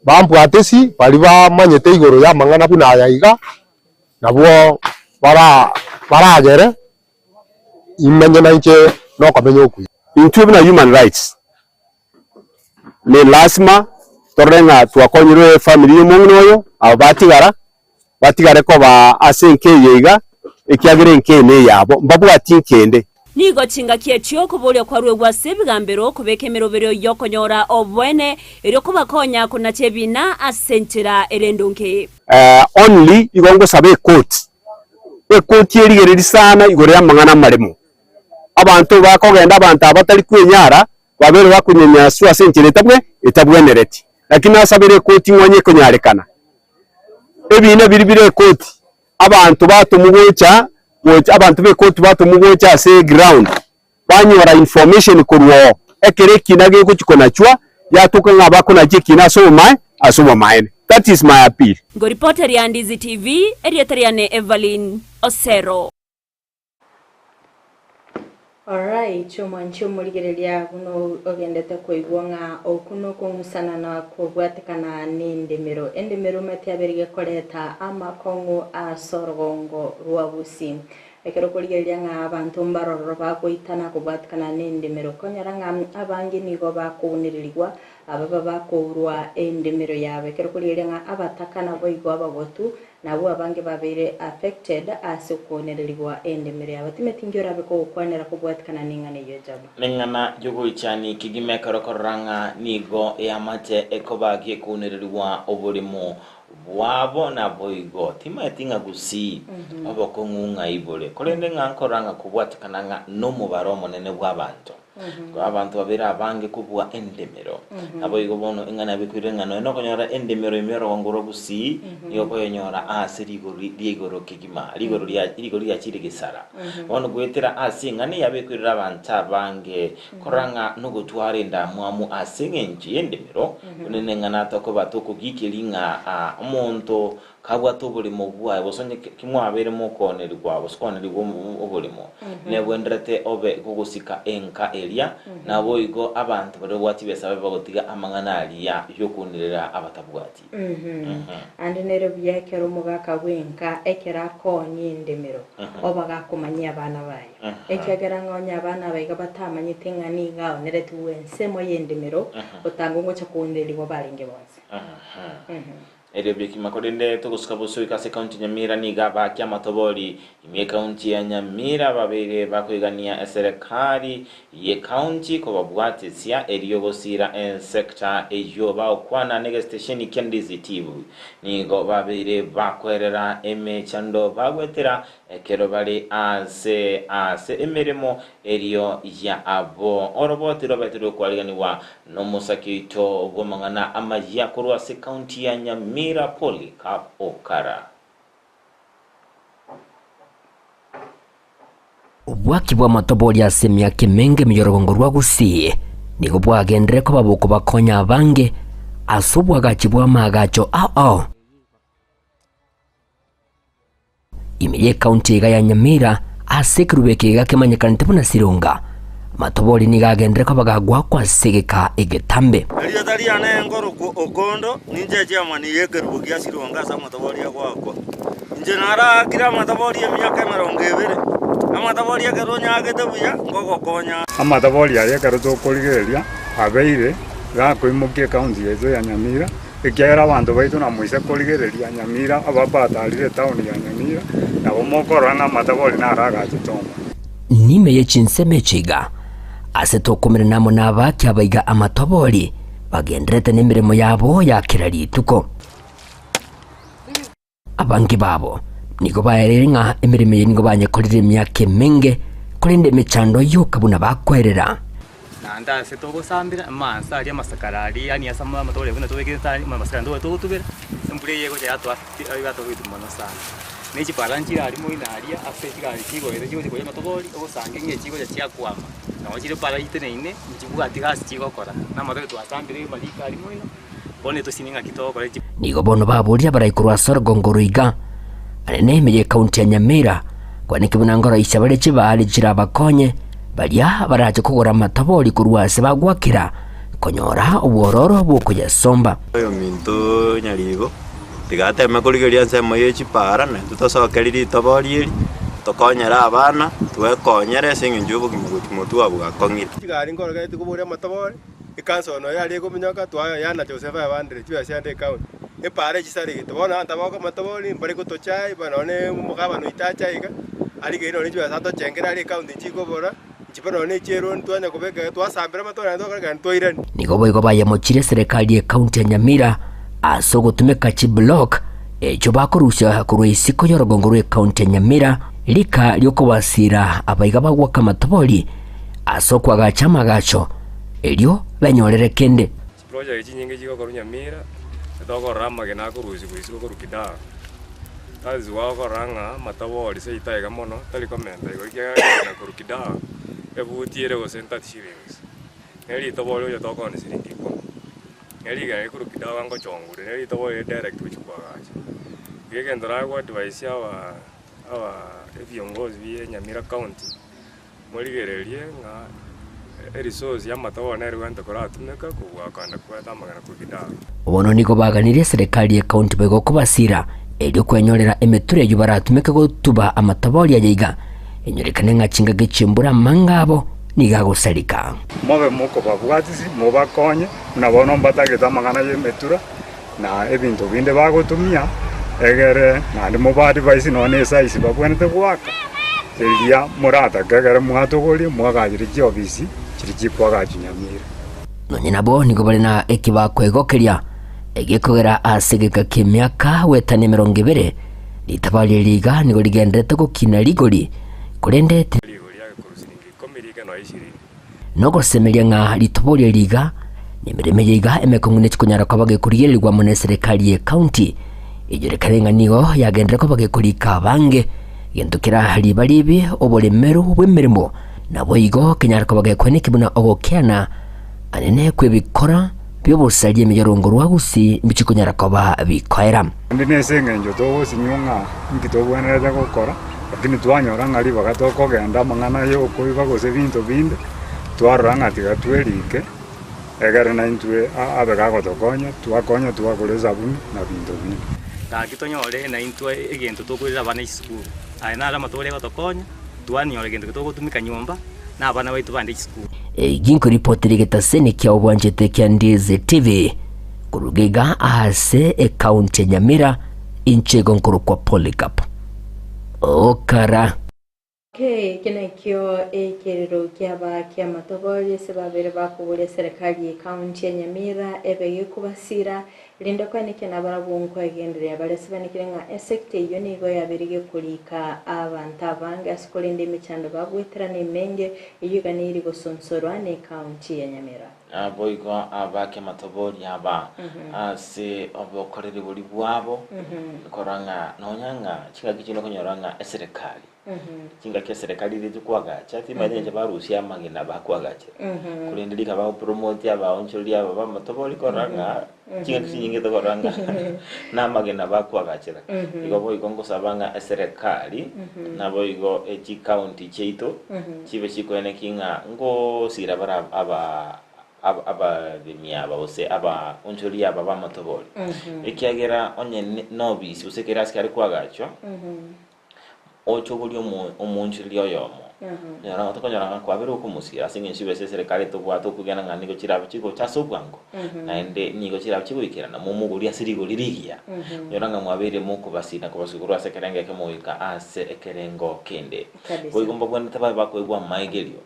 bambwatesi baria bamanyete igoro y'amang'ana buna aya iga. Nabwo bara baragere imenye nainche nokomenya okuya. Intwe buna human rights ne lasima torore ng'a twakonyirwe efamiri ya omong'ina oyo, aba batigara, batigare koba ase enka eye iga, ekiagera enka eye neyabo, mbabwati nkende.
Nigo chingaki echio okoboria kwaruegwe ase ebigambero kobeka emeroberio y'okonyora oboene, erio kobakonya konacha ebiina ase enchera ere endonge.
Only igo ngosaba ekoti, ekoti erigererie sana igoro y'amang'ana amaremo. Abanto bakogenda abanto aba batari kwenyara, babere bakonyanyaswa ase enchera etabwe etabwenereti. Lakini nasabere ekoti ng'a onye ekonyarekana, ebiina biria bire ekoti, abanto batomwa gocha gocha abanto b'ekoti batomwa gocha ase eground, banyora information korwa oo, ekero ekina gegochia konachwa, yatoka ng'a bakonacha ekina ase obomae ase obomaene. That is my appeal.
Ngoripoteria Ndizi TV, erieta riane Evelyn Osero.
Alright, omwanchi omorigereria buna ogendete koigwa ng'a oku nokong'usana na kobwatekana nendemero. Endemero omanyete yabeire gekoreta amakong'u ase orogongo rwa Gusii. Ekero okorigereria ng'a abanto mbarororo bagoitana kobwatekana nendemero, okonyora ng'a abange nigo bakounererigwa ababa bakourwa endemero yabo. Ekero okorigereria ng'a abataka naboigo abagotu Nabwo abange babeire affected ase okoonererigwa endemero yabo. Timeti inki orabe kogokwanera kobwatikana neng'ana eyio Jaba?
Neng'ana y'ogoichania kegima ekero korora ng'a nigo eamate ekoba gekounererigwa oborimo bwabo naboigo. Timaeti ng'a gusii obokong'u ng'ai bore, korende ng'a nkorora ng'a kobwatikana ng'a nomobaro omonene bw'abanto. Abanto babere abange kobua endemero. Naboigo bono ing'ana yabekoirwe ng'a nonya nokonyora endemero ime y'orogongo rwa Gusii, nigo okoyenyora aase rigoro ria igoro kegima, rigoro ria rigoro riachire gesara. Bono goetera ase eng'ana eye yabekoirwe abanto abange, korora ng'a nogotwara endamwamu ase eng'encho y'endemero, buna neng'ana tokoba tokogiikeria ng'a omonto Kabwate oborimo bwaye, gose onye ki mwabeire mokoonerigwa, gose koonerigwa oborimo, nebwenderete obe gogosika enka eria, naboigo abanto baria babwate chibesa babe bagotiga amang'ana aria y'okounerera abatabwati.
Ande nere buya ekero omogaka bw'enka ekero akoonia endemero, oba gakomanyia abana baye. Ekiagera ng'a onye abana aba iga batamanyete ng'a nigo aoneretigwe ensemo y'endemero, gotanga ongocha kounererigwa barenge bonsi.
Erio biekima korende togosuka bosio goika ase ekaunti ya Nyamira nigo abaaki amatobori ime ekaunti ya Nyamira babeire bakoigania eserekari ye kaunti kobabwatesia erio gosiira ensecta eyio bagokwana negesitesheni kia Ndizi TV nigo babeire bakoerera emechando bagwetera ekero bare ase ase emeremo erio ya abo. Oroboti rwabete rw'okwariganigwa Nomosake oito bw'amang'ana amayia korwa ase county ya Nyamira Polycarp Okara.
Obwaki bw'amatobori ase emiaka emenge ime y'orogongo rwa Gusii nigo bwagenderere koba bokobakonya abange ase obwagachi bw'amaagacho ao ao. Ime y'ekaunti iga ya Nyamira ase ekerubo eke iga kemanyekanete buna Sironga, amatobori nigo agenderere koba gagwakwa ase egeka egetambe.
Erieta riane nkorokwa Okondo, ninche echairman y'ekerubo gia Sironga ase amatobori agoakwa. Inche naraakire amatobori emiaka emerongo ebere, amatobori ekero onyagete buya nkogokonya.
Amatobori aya ekero tokorigereria abeire gakoimokia ekaunti yaito ya Nyamira. Ekiagera abanto baito namoise korigereria Nyamira, ababatarire etaoni ya Nyamira, nabo mokorora ng'a amatabori naro agachete omo.
Nime ye chinsemo echi iga, ase tokomerana amo nabaaki abaiga amatobori, bagendererete nemeremo yabo ya kera rituko. Abange babo nigo baereire ng'a emeremo eye nigo banyekorire emiaka emenge, korende emechando yoka buna bakwerera.
Naende ase togosambera amaanso aria amasakara aria yaani ase amatore buna tobekire ase amasakara ntobe togotubera, embura eye egocha yatoa yatoa mono sana. Ne chipara nchire aria moino aria ase chigari chigoeta chigocha koria amatobori, ogosange ng'a echigocha chiakwama, nabo chire para iteneine nchibwati gasi chigokora, na amatoke twasambire amariko aria moino.
Nigo bono baboria abarai korwa ase orogongo oroiga, anene ime y'ekaunti ya Nyamira, kwaneke buna ngoroisia bare chibaari chirabakonye baria barache kogora amatobori korwa ase bagwakera konyora obwororo bw'okoyesomba.
Oyominto nyaribo, Tiga ateme korigereria ensemo ye chipara, na intwe tosokerie ritobori eri, tokonyere abana, twekonyere ase eng'encho y'obogima gochia motwe abwo gakong'ire.
Chigari nkorogeretie koboria amatobori, ekanso noyo yare ekominyoka twayanacha gose 500 chibesa chiaende ekaunti. Epaara echisaregete, bono abanto abagoka amatobori mbare gotochai bono nonye omogabana oito acha iga, arigererie nonye chibesa atochengere aria ekaunti nchikobora.
Nigo boigo bayemochirie eserekari y'ekaunti ya Nyamira ase ogotumeka chiblock echio bakorusia korwa isiko y'orogongo rw'ekaunti ya Nyamira rika ri'okobasiira abaiga bagwaka amatobori ase okoagacha amagacho erio benyorere kende.
Chiproject chinyinge chigokorwa Nyamira, tokorora amagena akorusigwa isiko korwa Kidawa. That is why okorora ng'a amatobori seito aiga mono tari komenta igoro ekiagera rigena korwa Kidawa ebuti ere gose 30 shillings. Ne ritobori oyo tokooni siringi ikomi. Ne rigena rikorwa Kidawa ngochongure ne ritobori rire direct gochia koagacha. Igo egento nago advise aba aba ebiongozi bie Nyamira county. Morigererie ng'a erisosi y'amatogo nere gento koratumeka kobua kogenda kweta amagena kogidara.
Bono nigo baganirie eserekari y'ekaunti boigo kobasira erio kwenyorera emetura eyio baratumeke gotuba amatobori aya iga, enyorekane ng'a chingaki chi'embura amang'a abo nigo agosareka.
Mobe mokobabwatisi, mobakonye, buna bono mbatagete amang'ana y'emetura, na ebinto binde bagotumia, egere naende mobaadvise nonya na esize babwenerete goaka, eria moratake ekere mwatogoria mwagachire chiofisi chiria chikoagachwa Nyamira.
Nonya nabo nigo bare na eki bakwegokeria, egekogera ase egeka ki'emiaka goetania emerongo ebere, ritabari eri iga nigo rigendererete gokina rigori, korende Nogosemeria ng'a ritoboria eri iga, na emeremo eye iga emekong'u nechikonyara koba gekorigererigwa amo neserekari ye county, enyorekane ng'a nigo yagenderere koba gekorika abange, gento kera riba ribi oboremeru bw'emeremo, naboigo kenyare koba gekweneki buna ogokeana anene kw'ebikora bi'obosaria emiyorongo rwa gusii mbichikonyara koba bikoera.
Naende nase engencho togosinywa ng'a inki togwenerete gokora, lakini twanyora ng'a ribaga tokogenda amang'ana y'okoiba gose ebinto binde, twarora ng'a tiga twerike, egere naintwe abe gagotokonya, twakonya twagora esabuni na binto binde.
Gaki tonyore naintwe egento tokoirera abana chisukuru, aye naro amatuko aria agotokonya, twanyora egento eke togotumika nyomba, na abana baito bande chisukuru.
Eyio nkoripotera egetaseni kia obwanchete kia Ndizi TV. Koruga iga aase ekaunti ya Nyamira, inche igo nkorokwa Polycarp. Okara.
Eke nakio ekerero kiaba ki'amatobori ase babere bakoboria eserekari y'ecounty ya Nyamira ebe gekobasira, erinde koenekia nabarabwo nkoegendereria bare ase banekire ng'a esecta eyio nigo yabeire gekorika abanto abange ase korenda emechando bagweterana emenge eyio eganeirie gosonsorwa n'ecounty ya Nyamira.
Naboigo abaake amatobori aba ase obokoreri boria bwabo, korora ng'a nonya ng'a chingaki chinde okonyora ng'a eserekari, chingaki eserekari riria kwagacha, timanyeti inche barusia amagena bakwagachera, korende rika bagopromote abaonchoreria aba b'amatobori korora ng'a chingaki chinyinge tokorora ng'a namagena bakwagachera. Igo boigo ngosaba ng'a eserekari, naboigo echicounty chiaito, chibe chikoeneki ng'a ngosira bare aba abaremi aba gose abaonchoreria aba b'amatobori, ekiagera onye nobisi gose ekero ase kare kwagachwa, oche oborie omoonchoreria oyomo, onyora ng'a tokonyora ng'a kwabere okomosira ase eng'encho chibesa eserekari etobwate okwegena ng'a nigo chirabe chigocha ase obwango, naende nigo chirabe chigoikerana momogorie ase rigori rigiya, onyora ng'a mwabeire mokobasira na kobasugurwa korwa ase ekerengo ekemo goika ase ekerengo kende.
Kabisa.
Boigo mbabwenerete babe bakoigwa amaigerio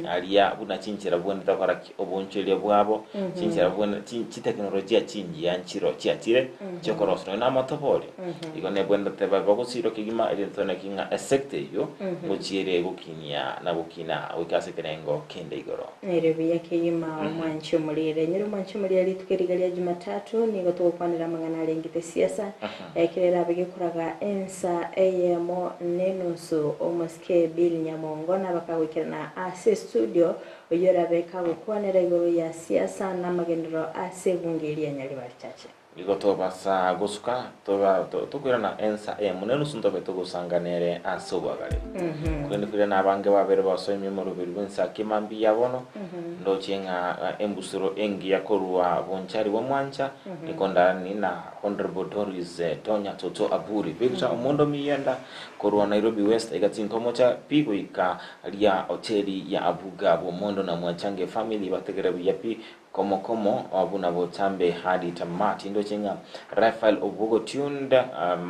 aria buna chinchera bwenerete gokora ki? Obonchoreria bwabo, chinchera bwenerete chi chiteknolojia chingiya nchiro chiachire chiokorosia nonya na amatobori. Igo nebwenerete babe bagosirwa kegima erinde tore naki ng'a esecta eyio ngochia ere gokinia na gokina goika ase ekerengo kende igoro.
Ere buya kegima omwanchi omorere. Nyora omwanchi omorere rituko eriga ria Jumatatu nigo togokwanera amang'ana arengete siasa. Ekero erabe gekoraga ensa eyemo nenusu, omosike Bill Nyamongo nabe akagoikerana ase estudio, oyio orabe kagokwanera igoro ya siasa na amagenderero ase ebunge eria ya Nyaribari Chache.
Igo tobasa gosuka, toba tokoirana ensa eyemo na enusu ntobe togosanga nere ase obwagare. Korende koirana abange babere basoimie omoroberi bw'ensa kemambia ya bono, ndoche ng'a embusuro engiya korwa bonchari bwa mwancha, nikondarani na Honourable Doris Tonya Toto Aburi, Victor Omondo Miyenda korwa Nairobi West iga tinkomocha pi goika ria hoteli ya Abuga bw'Omondo na Mwachange family bategere buya pi Komo komo buna botambe hadi tamati ndoche ng'a Raphael Obwogo tuned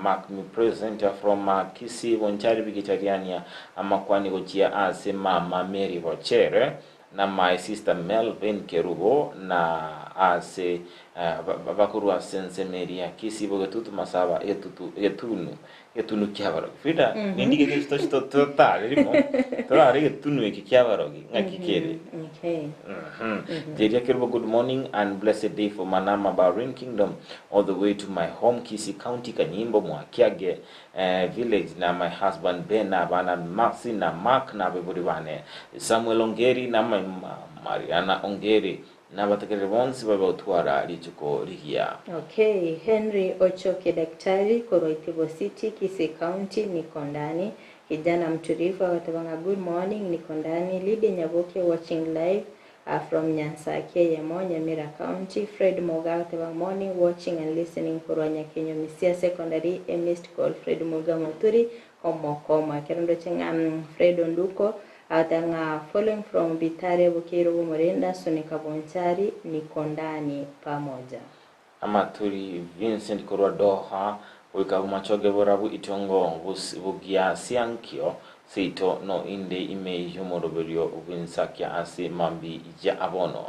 mark me present from Kisii Bonchari Bigitariania amakwani gochia ase mama Mary Bochere na my sister Melvin Kerubo na ase bakorwa ase ensemo eria Kisii Bogetutu Masaba egetutu egetunu egetunu kiabarogi Frida nindige gechito totare rimo torare egetunu eke kiabarogi ng'aki kere
Okay.
Jeria Kerubo, good morning and blessed day for Manama Bahrain Kingdom all the way to my home Kisii County Kanyimbo Mwakiage eh, village na my husband Ben na abana Maxi na Mark na abaibori bane Samuel Ongeri na my Mariana Ongeri na abategereri bonsi babe otwara rituko rigiya.
Okay, Henry Ochoke Daktari korwa Itibo City, Kisii County, niko ndani. Kijana mtulivu agateba ng'a good morning niko ndani Lydia Nyaboke watching live from Nyansaki eyemo Nyamira County Fred Moga agateba morning watching and listening korwa Nyakenyo Misia Secondary a missed call Fred Moga Moturi omokomo ekero ndoche ng'a Fred Onduko agateba ng'a following from Bitare Bokeiro Bomorinda Sunika Bonchari niko ndani pamoja.
Amaturi Vincent korwa Doha, goika bomachoge borabu itongo bogia siankio seito no inde ime y'omoroberio bw'ensakia ase mambi ya abono.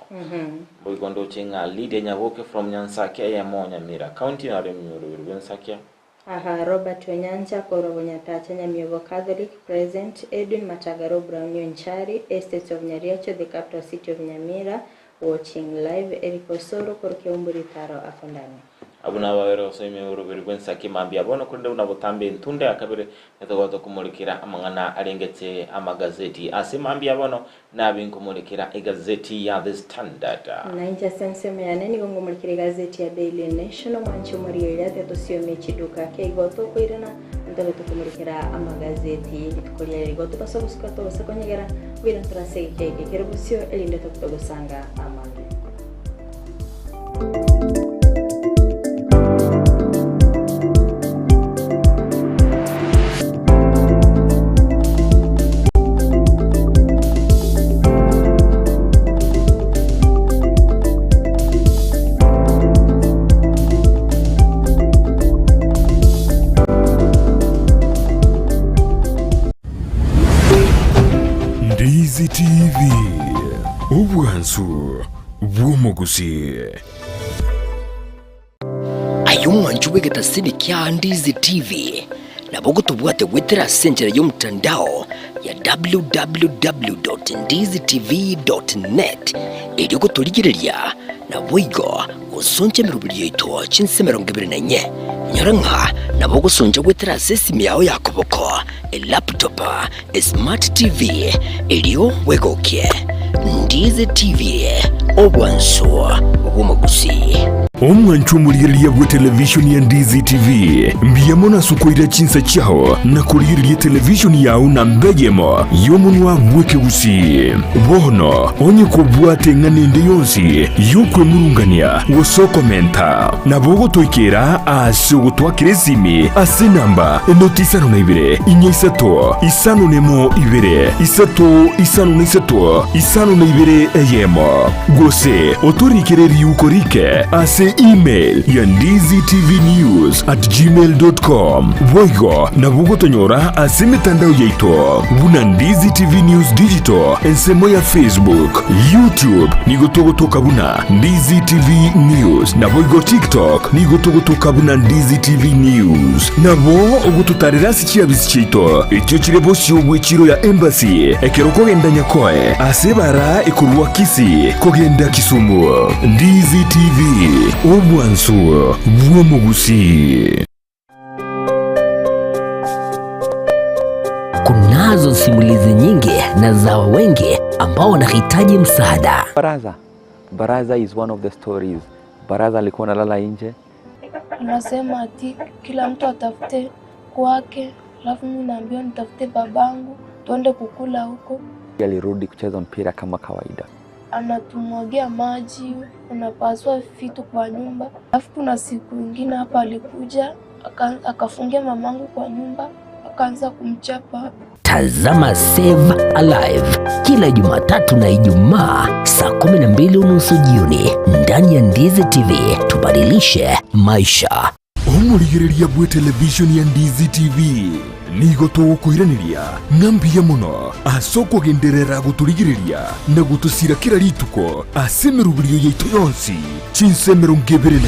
Boigo ndoche ng'a Lydia Nyaboke from Nyansakia eyemo Nyamira County nare omoroberio bw'ensakia.
Aha Robert Onyancha korwa Bonyatacha Nyamiobo Catholic present, Edwin Matagaro Brown Onchari, Estates of Nyariacho the capital city of Nyamira watching live, Eric Osoro korwa Keumbu Ritaro Akondani.
Abwo nababere gosoa oroberi rw'ensaki mambia bono, korende buna botambe entunda ya kabere netogote komorekera amang'ana arengete amagazeti. Ase mambia bono Nabe nkomorekera egazeti ya The Standard.
Na inche ase ensemo yane nigo ngomorekera egazeti ya Daily Nation, omwanchi omorigereria ate tosiomie chiduka ake igo tokoirana ntobe tokomorekera amagazeti rituko riaye igo tobasa gosuka tobasa konyegera goira ntore ase egeka eke kere bosio erinde tobe togosanga amange.
Ndizi TV, obwansu bw'omogusii.
Aye omwanchi bw'egetasini kia Ndizi TV, nabo ogotobwate goetera ase enchera y'omotandao ya www.ndizitv.net erio gotorigereria naboigo gosoncha emeroberi yaito chinse 24. Inyora ng'a nabo ogosoncha goetera ase esimi yao ya koboko, elaptop, esmart TV, erio bwegokie. Ndizi TV, obwansu bw'omogusii.
Omwanchwa omorigereria bw'etelevishoni ya Ndizi TV, mbuya mono ase okoira chinsa chiao na korigereria etelevishoni yao namba eyemo y'omonwa bw'ekegusii. Bono onye kobwate eng'ana ende yonsi y'okwemurungania gose okomenta, nabo ogotoikera ase ogotwakera esimi ase enamba enoti isano na ibere, inya isato, isano nemo ibere, isato isano na isato, isano na ibere eyemo. Gose otorikere riuko rike ase email ya ndizitvnews@gmail.com. Boigo nabo ogotonyora ase emetandao yaito buna Ndizi TV News Digital ensemo ya Facebook, YouTube nigo togotoka buna Ndizi TV News, naboigo TikTok nigo togotoka buna Ndizi TV News. Nabo ogototarera ase chiabisi chiaito echio chire bosio bw'echiro ya Embassy ekero okogenda Nyakoe ase ebara ekorwa Kisii kogenda Kisumu. Ndizi TV, obwansu bw'omogusii.
Kunazo simulizi nyingi na za wengi ambao wanahitaji msaada.
Baraza. Baraza is one of the stories. Baraza alikuwa analala nje. Anasema ati kila mtu atafute kwake, alafu mimi naambiwa nitafute babangu tuende kukula huko.
Alirudi kucheza mpira kama kawaida.
Anatumwagia maji, anapasua vitu kwa nyumba. Alafu kuna siku ingine hapa alikuja akafungia mamangu kwa nyumba akaanza kumchapa.
Tazama Save Alive kila Jumatatu na Ijumaa saa 12:30 jioni ndani ya Ndizi TV. Tubadilishe maisha.
Omorigereria bwe television ya Ndizi TV nigo togokoiraneria ng'a mbuya mono ase okogenderera gotorigereria na gotosira kera rituko ase emeroberio yaito yonsi chinsa 24.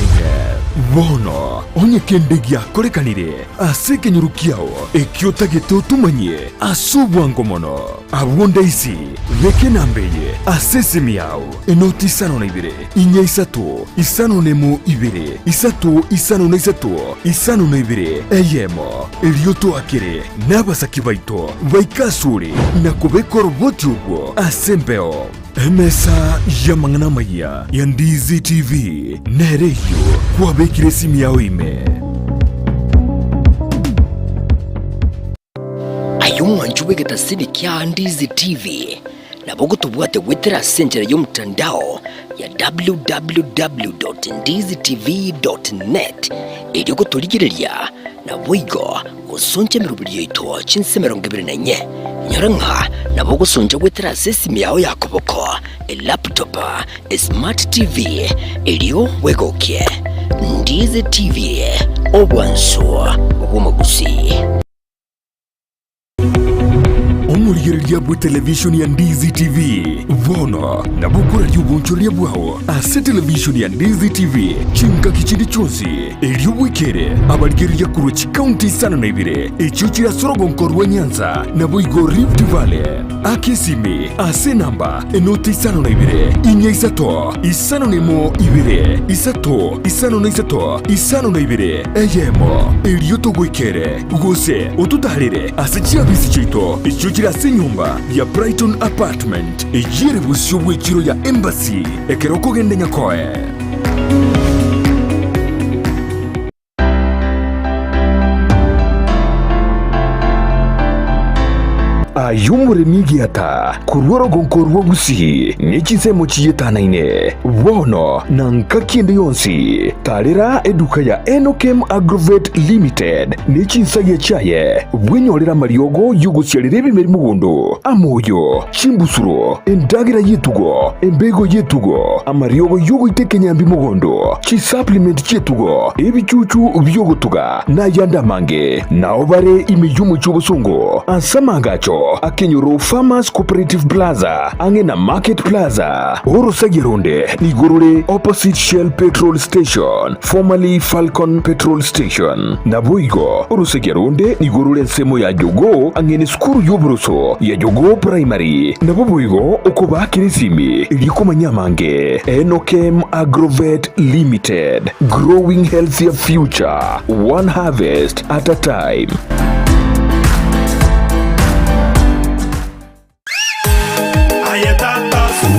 Bono onye kende giakorekanire ase ekenyoro kiao ekio otagete otomanyie ase obwango mono, abwo ndaisi beka enamba eye ase esimi yao, enoti 52 4 3 5 1 2 3 5 3 5 2 1, erio toakere nabasaki baito baike asore na kobeka oroboti obwo ase embeo. Emesa y'amang'ana amayia ya Ndizi TV nere eyio kwabekire esimi yao ime.
Aye omwanchi bw'egetasini kia Ndizi TV, nabo ogotobwate goetera ase enchera y'omotandao ya www.ndizitv.net erio gotorigereria naboigo gosoncha emeroberi yaito chinse 24. Nyora ng'a nabo ogosoncha goetera ase esimi yao ya koboko, elaptop, esmart TV erio bwegokie. Ndizi TV, obwansu bw'omogusii.
Omorigereria bwe television ya Ndizi TV bono nabo okoraria obonchoreria bwao ase television ya Ndizi TV chingaki chinde chionsi erio bwekere abarigereria korwa chikaunti 52 echio chire ase orogonko rwa Nyanza naboigo Rift Valley. Aka esimi ase enamba enoti 52 4 3 51 2 3 5 3 52 1 erio togoikere gose ototaarere ase chiabisi chiaito echio chire ase enyomba ya Brighton Apartment eyio ere bosio bw'echiro ya Embassy ekero okogenda Nyakoe. Aye omoremi egiata korwa orogonko rwa Gusii ne chinsemo chietanaine, bono na ngaki ende yonsi, tarera eduka ya Enokem Agrovet Limited ne chinsagia chiaye, bwenyorere amariogo y'ogosiarera ebimeri mogondo, amoyo, chimbusuro, endagera y'etugo, embego y'etugo, amariogo y'ogoita ekenyambi mogondo, chisupplement chi'etugo, ebichuchu bi'ogotuga, na ayande amange. Nao bare ime y'omochie obosongo ase amaagacho akenyoro Farmers Cooperative Plaza ang'e na Market Plaza. Orosagia ronde nigo rore opposite Shell Petrol Station, formerly Falcon Petrol Station. Naboigo orosagia ronde nigo rore ensemo ya Jogoo ang'e nesukuru y'oboroso ya Jogoo Primary. Nabo boigo okobaakera esimi erio komanya amange. Enokem Agrovet Limited, growing healthier future, one harvest at a time.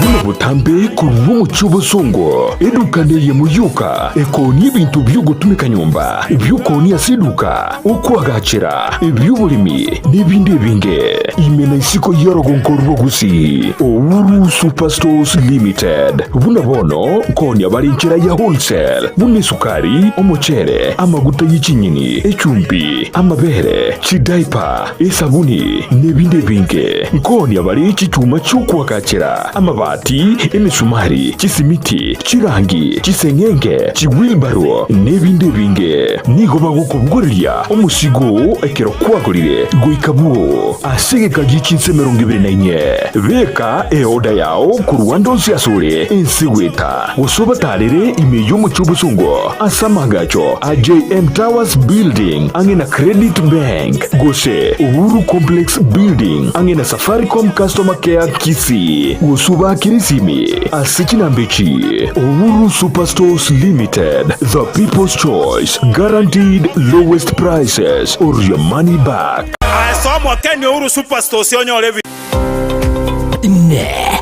Buna botambe korwa omochie obosongo, eduka neyemo yoka ekoonia ebinto bi'ogotumeka nyomba, ebi'okoonia ase eduka, okoagachera, ebi'oboremi, na ebinde ebinge. Ime na isiko y'orogonko rwa Gusii, Uhuru Superstores Limited. Buna bono nkoonia bare enchera ya wholesale, buna esukari, omochere, amaguta ye chinyeni, echumbi, amabere, chidaipa, esabuni, na ebinde ebinge. Nkoonia bare chichuma chi'okoagachera, amabati, emesumari, chisimiti, chirangi, chiseng'enge, chiwilbaro, na ebinde ebinge. Nigo bagokobogoreria omosigo oo ekero kwagorire goika bwoo ase egeka gie chinsa 24. Beka eoda yao korwa ande onsi asore ense goeta, gose obatarere ime y'omochie obosongo ase amaagacho a JM Towers Building ang'e na Credit Bank, gose Uhuru Complex Building ang'e na Safaricom Customer Care Kisii, gose obaakere esimi ase chinamba echi, Uhuru Superstores Limited, the people's choice, guaranteed lowest prices or your money back.
Aye soa mwakeni Uhuru Superstores onyore
Inee!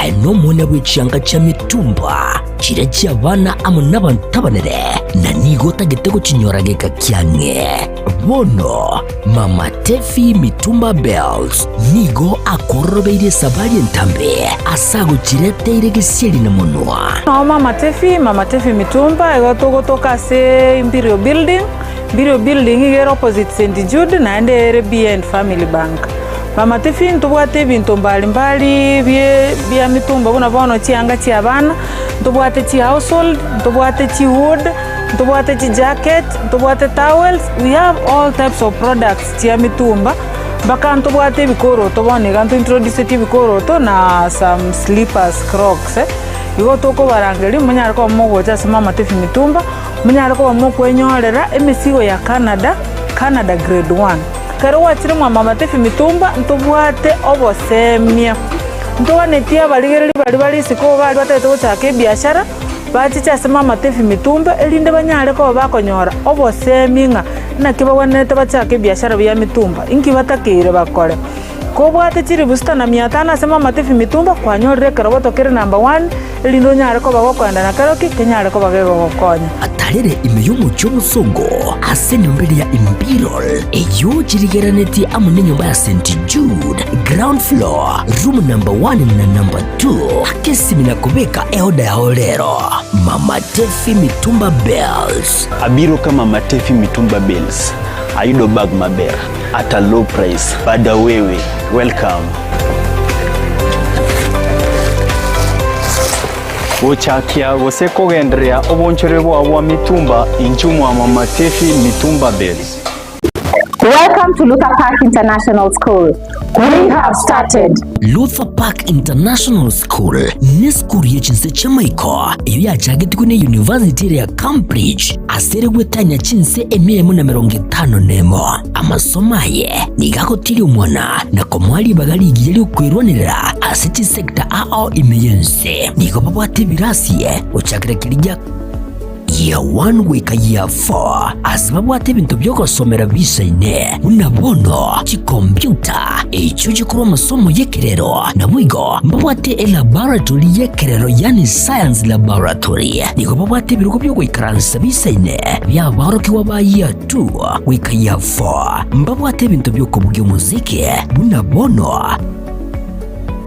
Aye nomwana bw'echianga chia mitumba, chiria chi'abana amo nabanto abanene, na nigo otagete gochinyora geka kiang'e. Bono Mama Tefi Mitumba Bells nigo akororobeirie esabari entambe ase agochireteire gesieri na monwa.
Nao Mama Tefi, Mama Tefi Mitumba, igo togotoka ase Imperial Building, Imperial Building iga ere opposite St Jude naende ere behind Family Bank. Mama Tefi ntobwate ebinto mbali mbali bie bia mitumba buna bono chianga chia abana, ntobwate chi household, ntobwate chi wood, ntobwate chi jacket, ntobwate towels, we have all types of products chia mitumba, mpaka ntobwate ebikoroto bono iga ntointroducetie ebikoroto na some slippers, crocs eh. Igo tokobarangeria monyare koba mogocha ase Mama Tefi Mitumba, monyare koba mokwenyorera emesigo ya Canada, Canada grade one. Ekero gwachire mwa Mama Tefi Mitumba ntobwate obosemia, ntoganetie abarigereria baria bare isiko iga baria batagete gochaka ebiashara, bachiche ase Mama Tefi Mitumba erinde banyare koba bakonyora obosemi ng'a naki bagwenerete bachake ebiashara bia mitumba, inki batakeire bakore. Kobwate chilifu sita na mia tano ase Mama Tefi Mitumba, kwanyorire ekeroboto kere number one, erinde onyare koba gokoenda na keroki kenyare koba gegogokonya.
Atarere ime y'omochie omosongo ase enyomba eria ya Imperial, eyio chirigererenetie amo nenyomba ya St Jude, ground floor, room number one na number two. Aka esimi na kobeka eoda yao rero. Mama Tefi Mitumba Bales.
Abiro ka Mama Tefi Mitumba Bales, ayudo bag maber at a low price. Bada wewe, welcome.
Gochakia gose kogendereria obonchore bwao bwa mitumba inchuo mwa Mama Tefi Mitumba Bales.
Welcome to Luther Park International School. We have started.
Luther Park International School nesukuru ye chinse chi'amaiko eyio yachagetigwe ne University ere ya Cambridge ase ere gwetania chinse emia emo na emerongo etano nemo. Amasomo aye nigo agotiria omwana na komoa ribaga rigiya ri'okwerwanerera ase chisecta ao ime y'ense. Nigo babwate ebirasi gochakera keria gia Year 1 goika Year 4 ase babwate ebinto bi'ogosomera bisaine, buna bono chikompiuta, echio chikorwa amasomo y'ekerero, naboigo mbabwate elaboratory y'ekerero yaani science laboratory. Nigo babwate ebirogo bi'ogoikaransa bisaine bi'aborokigwa ba Year 2 goika Year 4. Mbabwate ebinto bi'okobugia omosiki buna bono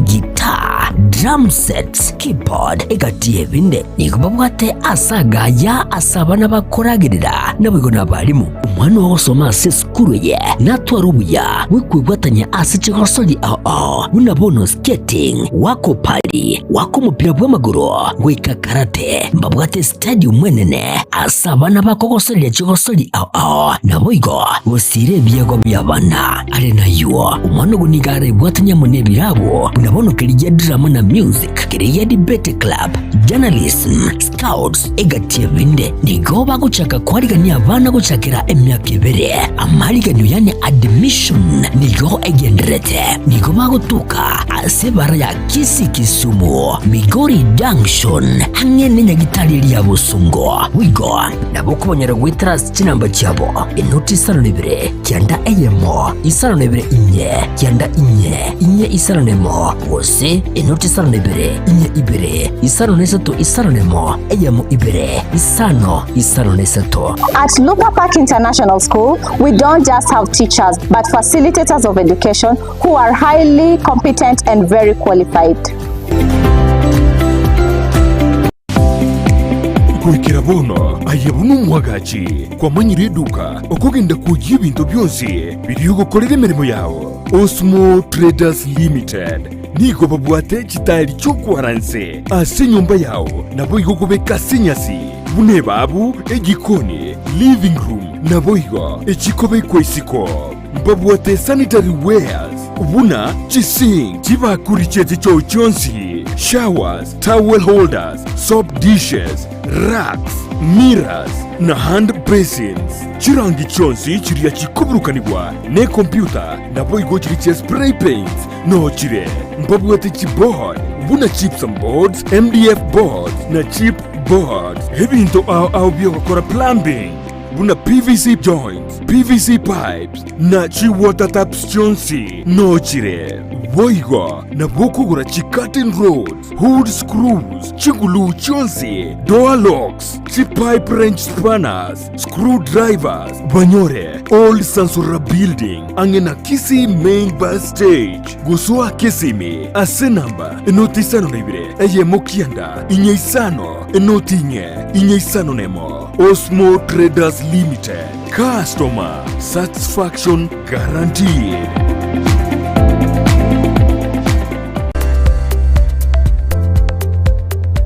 guitar, drum sets, keyboard, egati y'ebinde. Nigo babwate ase agaya ase abana bakoragerera, naboigo nabarimu. Omwana ogosoma ase esukuru eye natware obuya bw'okwebwatania ase chigosori ao ao buna bono skating, goaka opari, goaka omopira bw'amagoro, goika karate. Mbabwate stadium enene ase abana bakogosoreria chigosori ao ao, naboigo gosiira ebiegwa bi'abana. Are nayio, omwana ogo nigo arebwatanie amo nebirabo buna bono keria drama na music, keria debate club, journalism, scouts, egati ebinde. Nigo bagochaka kwarigania abana gochakera emiaka ebere. Amariganio yani admission nigo egendererete. Nigo bagotoka ase ebara ya Kisii Kisumu, Migori Junction, ang'e nenyagitari eria ya Bosongo. Boigo nabo okobanyora goetera ase chinamba chiabo, enoti isano na ibere, kianda eyemo, isano na ibere inye, kianda inye, inye isano na emo, gose enoti isano na ibere, inye ibere, isano na isato isano na emo, eyemo ibere, isano, isano na isato.
At Luther Park International School, we don't just have teachers, but facilitators of education who are highly competent and very qualified.
Goikera bono aye buna omwagachi kwamanyire eduka okogenda kwoyia ebinto bionsi biria ogokorera emeremo yao. Osmo Traders Limited nigo babwate chitairi chi'okwara nse ase enyomba yao naboigo okobeka ase enyasi buna ebabu, ejikoni, living room naboigo echikobekwa isiko. Mbabwate sanitary wares buna chisink, chibakuri chie chichoo chionsi, showers, towel holders, soap dishes, racks, mirrors na hand basins. Chirangi chionsi chiria chikoburukanigwa nekompyuta naboigo chiria chia spray paints noo chire. Mbabwate chiboard buna gypsum boards, MDF boards na chip boards. Ebinto ao ao biogokora plumbing. buna PVC joints, PVC pipes na chiwater taps chionsi nochire. Boigo nabo okogora chicurtain rods, hood screws, chiguluu chionsi, door locks, chipipe wrench spanners, screw drivers, banyore Old Sansora Building ang'e na Kisii Main Bus Stage. Gosoa Kisimi ase namba enoti isano na ibere eyemo kianda inye isano enoti inye inye isano na emo. Osmo Traders Limited, customer satisfaction guaranteed.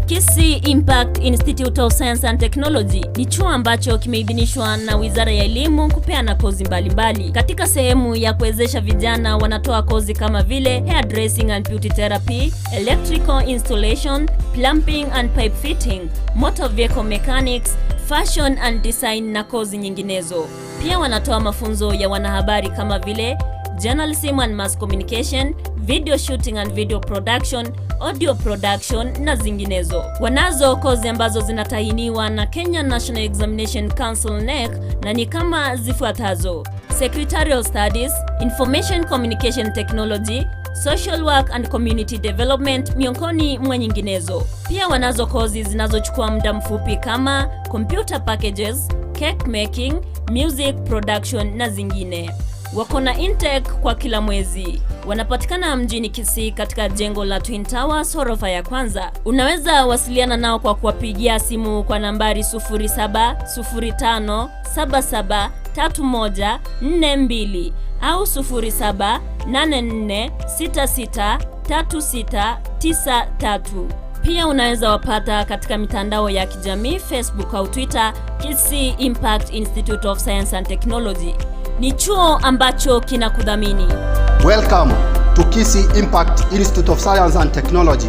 Kisii Impact Institute of Science and Technology ni chuo ambacho kimeidhinishwa na Wizara ya Elimu kupeana kozi mbalimbali. Katika sehemu ya kuwezesha vijana, wanatoa kozi kama vile hairdressing and beauty therapy, electrical installation, plumbing and pipe fitting, motor vehicle mechanics, fashion and design na kozi nyinginezo. Pia wanatoa mafunzo ya wanahabari kama vile journalism and mass communication, video shooting and video production, audio production na zinginezo. Wanazo kozi ambazo zinatahiniwa na Kenya National Examination Council KNEC na ni kama zifuatazo: Secretarial Studies, Information Communication Technology, Social Work and Community Development miongoni mwa nyinginezo. Pia wanazo kozi zinazochukua muda mfupi kama computer packages, cake making, music production na zingine. Wako na intake kwa kila mwezi. Wanapatikana mjini Kisii katika jengo la Twin Towers ghorofa ya kwanza. Unaweza wasiliana nao kwa kuwapigia simu kwa nambari 0705773142 au 0784663693. Pia unaweza wapata katika mitandao ya kijamii Facebook au Twitter, Kisii Impact Institute of Science and Technology. Ni chuo ambacho kinakudhamini.
Welcome to Kisii Impact Institute of Science and Technology.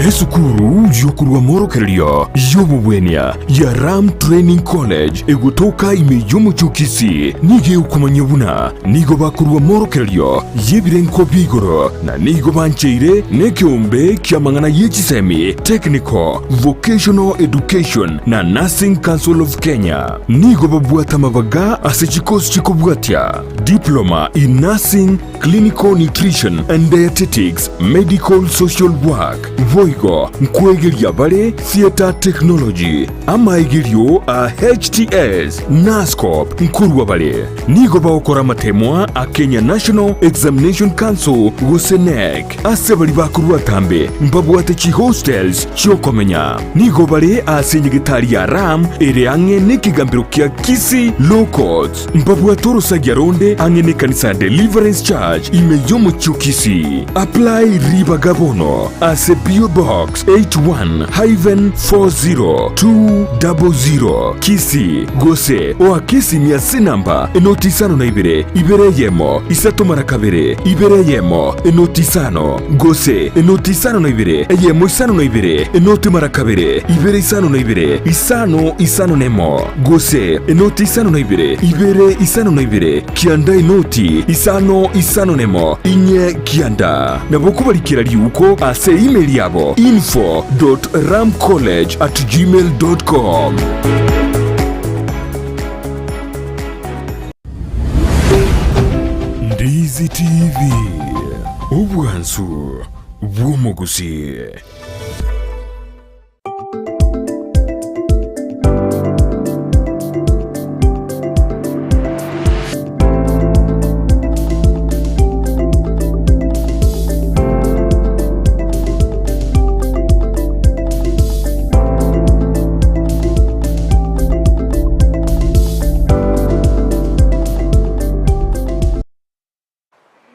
Esukuru y'okorwa amorokererio y'obobwenia ya Ram Training College egotoka ime y'omochie o Kisii nigo egokomanya buna nigo bakorwa amorokererio y'ebirengo bia igoro na nigo bancheire nekeombe ki'amang'ana ye chisemi, Technical, Vocational Education na Nursing Council of Kenya. Nigo babwate amabaga ase chikosi chikobwatia Diploma in Nursing, Clinical Nutrition and Dietetics, Medical Social Work, boigo nkwegeria bare Theatre Technology, amaegerio a HTS, Nurse-Corp nkorwa bare. Nigo bagokora amatemwa a Kenya National Examination Council gose KNEC. Ase baria bakorwa atambe mbabwate chihostels chiokomenya. Nigo bare ase enyegetari ya Ram ere ang'e nekegambero kia Kisii Law Courts. Mbabwate orosagia ronde ang'e nekanisa ya Deliverance Church ime y'omochie o Kisii. Apply ribaga bono ase P.O. Box 81-40200 Kisii gose oake esimi ase enamba enoti isano na ibere, ibere eyemo, isato mara kabere, ibere eyemo, enoti isano, gose enoti isano na ibere, eyemo isano na ibere, enoti mara kabere, ibere isano na ibere, isano isano na emo, gose enoti isano na ibere, ibere isano na ibere, kianda enoti isano isano na emo, inye kianda. Nabo okobarikera riuko ase email yabo info dot ramcollege at gmail dot com. Ndizi TV, obwansu bw'omogusii.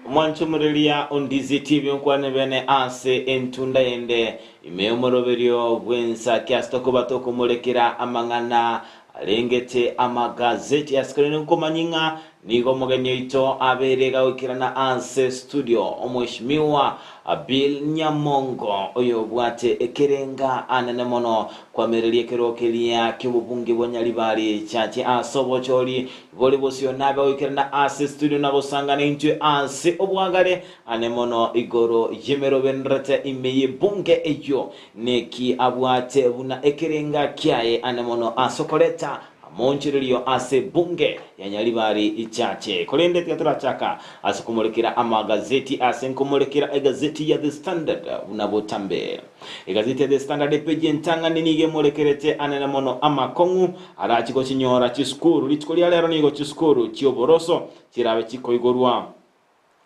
Omwanchomoreria o Ndizi TV nkwane bene ase entunda ende ime y'omoroberio bw'ensa kiase tokoba tokomorekera amang'ana arengete amagazeti ase korende nkomanya ng'a Nigo omogeni oito abeire gagoikerana ase studio, Omweshimiwa Bill Nyamongo, oyobwate ekerenga anene mono kwamereria ekerogo keria ki'obobunge bwa Nyaribari Chache ase obochori bore bosio nabe goikerana ase studio na gosangana intwe ase obwagare ane mono igoro y'emerobenrete ime y'ebunge eyio neki abwate buna ekerenga kiaye ane mono ase okoreta Amoonchorerio ase ebunge ya Nyaribari Chache. Korende tiga torachaka ase komorekera amagazeti ase nkomorekera egazeti ya The Standard buna botambe. Egazeti ya The Standard epeji entang'ani nigo emorekerete anene mono amakong'u arachi gochinyora chisukuru. Rituko ria rero nigo chisukuru chi'oboroso chirabe chikoigorwa.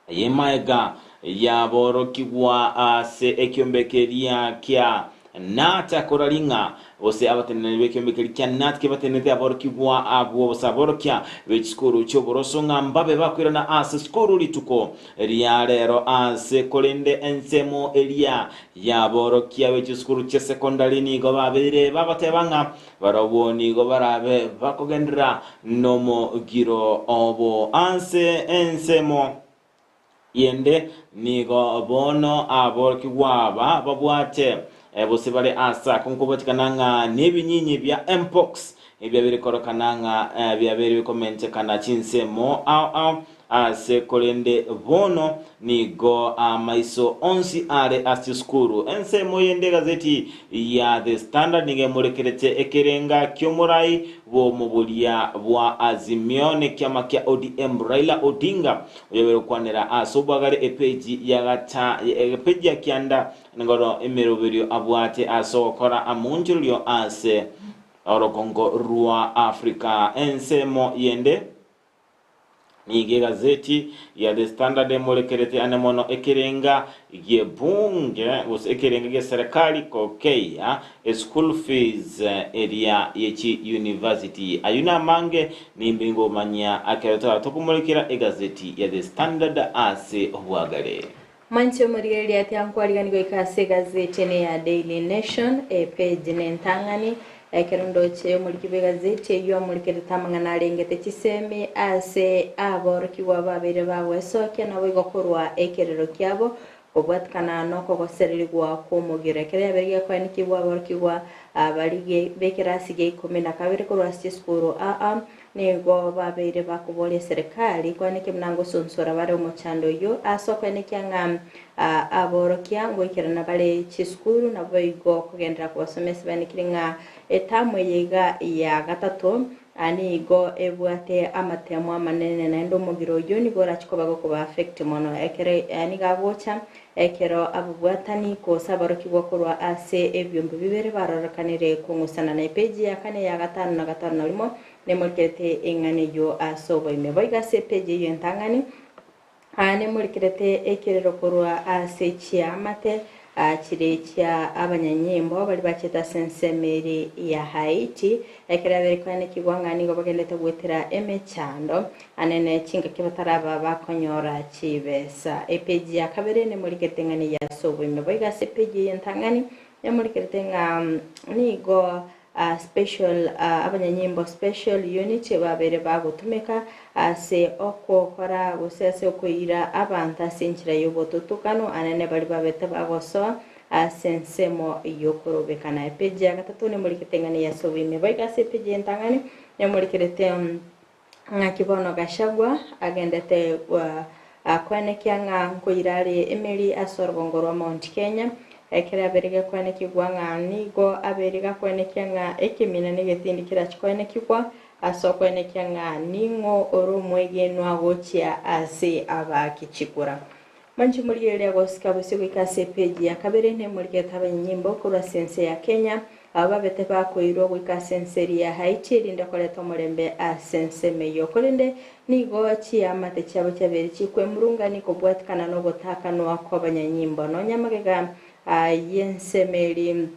Eye maega yaborokigwa ase ekiombe keria kia Nat akora ring'a, gose abateneneri b'ekiombe keria kia Nat kebatenenete aborokigwa abwo gose aborokia be chisukuru chi'oboroso ng'a mbabe bakoirana ase sukuru rituko ria rero ase korende ensemo eria y'aborokia be chisukuru chia sekondari nigo babeire bagoteba ng'a Barabwo nigo barabe bakogenderera nomogiro obo ase ensemo yende. Nigo bono aborokigwa aba babwate gose bare ase ako nkobatikana ng'a nebinyinyi bia mpox ebiabeire korokana ng'a biabeire bikomentekana chinsemo ao ao Ase korende bono nigo amaiso onsi are ase chisukuru. Ensemo yende egazeti ya The Standard nigo emorekerete ekerenga ki'omorai bw'omoboria bwa Azimio nekiama kia ODM Raila Odinga oyobere gokwanera ase obwagare epeji ya gata epeji ya kianda ngoro emeroberio abwate ase ogokora amonchorerio ase orogongo rwa Africa. Ensemo yende. Nigo egazeti ya The Standard emorekerete ane mono ekerenga gi'ebunge gose ekerenga gi'eserekari kokeia eschool fees eria ye chi university. Ayio namange nimbe ngomanyia akero tara tokomorekera egazeti ya The Standard ase obwagare.
Mwanche omorigereria ati ankwarigani goika ase egazeti ene ya Daily Nation, epeji nentang'ani. Ekero ndoche omoriki bw'egazeti eyio amorikerete amang'ana arengete chisemi ase aborokigwa babeire bagwesokia naboigo korwa ekerero kiabo kobwatikana nokogosererigwa kw'omogiro. Ekero yabeire gekoenikigwa aborokigwa baria b'ekerasi gia ikomi na kabere korwa ase chisukuru aa Nigo babeire bakoboria eserekari koenekia buna ngosonsora bare omochando oyio ase okoenekia ng'a aborokia ngoikerana bare chisukuru naboigo kogenderera kobasomesa baenekire ng'a etamu eye iga ya gatato nigo ebwate amatemo amanene naende omogiro oyio nigo orache koba gokoba affect mono ekero nigo agocha ekero ababwatani gose aborokigwa korwa ase ebiombe bibere barorekanire kong'usana na epeji ya kane ya gatano na gatano na rimo Nemorikerete eng'ana eyio ase oboime. Boigo ase epeji eyio entang'ani, nemorikerete ekerero korwa ase chiamate chire chia abanyanyimbo baria bachete ase ensemo ere ya Haiti, ekero yabeire koenekigwa ng'a nigo bagenderete goetera emechando anene chingaki bataraba bakonyora chibesa. Epeji ya kabere nemorikerete eng'ana eyio ase oboime. Boigo ase epeji eyio entang'ani, nemorikerete ng'a nigo Special abanyanyimbo Special Unit babeire bagotumeka ase okokora gose ase okoira abanto ase enchera y'obotutukanu anene baria babete bagosoa ase ensemo y'okorobekana. Epeji ya gatato nemorikete ng'a neyase oboime. Boigo ase epeji y'entang'ani nemorikerete Ng'aki bono Gachagua agendete koenekia ng'a nkoira are emeri ase orogongo rwa Mount Kenya, ekero abeire gekoenekigwa ng'a nigo abeire gakoenekia ng'a ekemina negetindi kerachi koenekigwa ase okoenekia ng'a ning'o ore omwegenwa gochia ase abaaki chikura. Manche morigereria gosika bosio goika ase epeji ya kabere nemorigete abanyanyimbo korwa ase ense ya Kenya, aba babete bakoirwa goika ase ense eria ya Haiti erinde koreta omorembe ase ensemo eyio. Korende nigo chiamate chiabo chiabeire chikwemurungani kobwatikana nogotakanwa kw'abanyanyimbo. Nonya amagega y'ensemo eria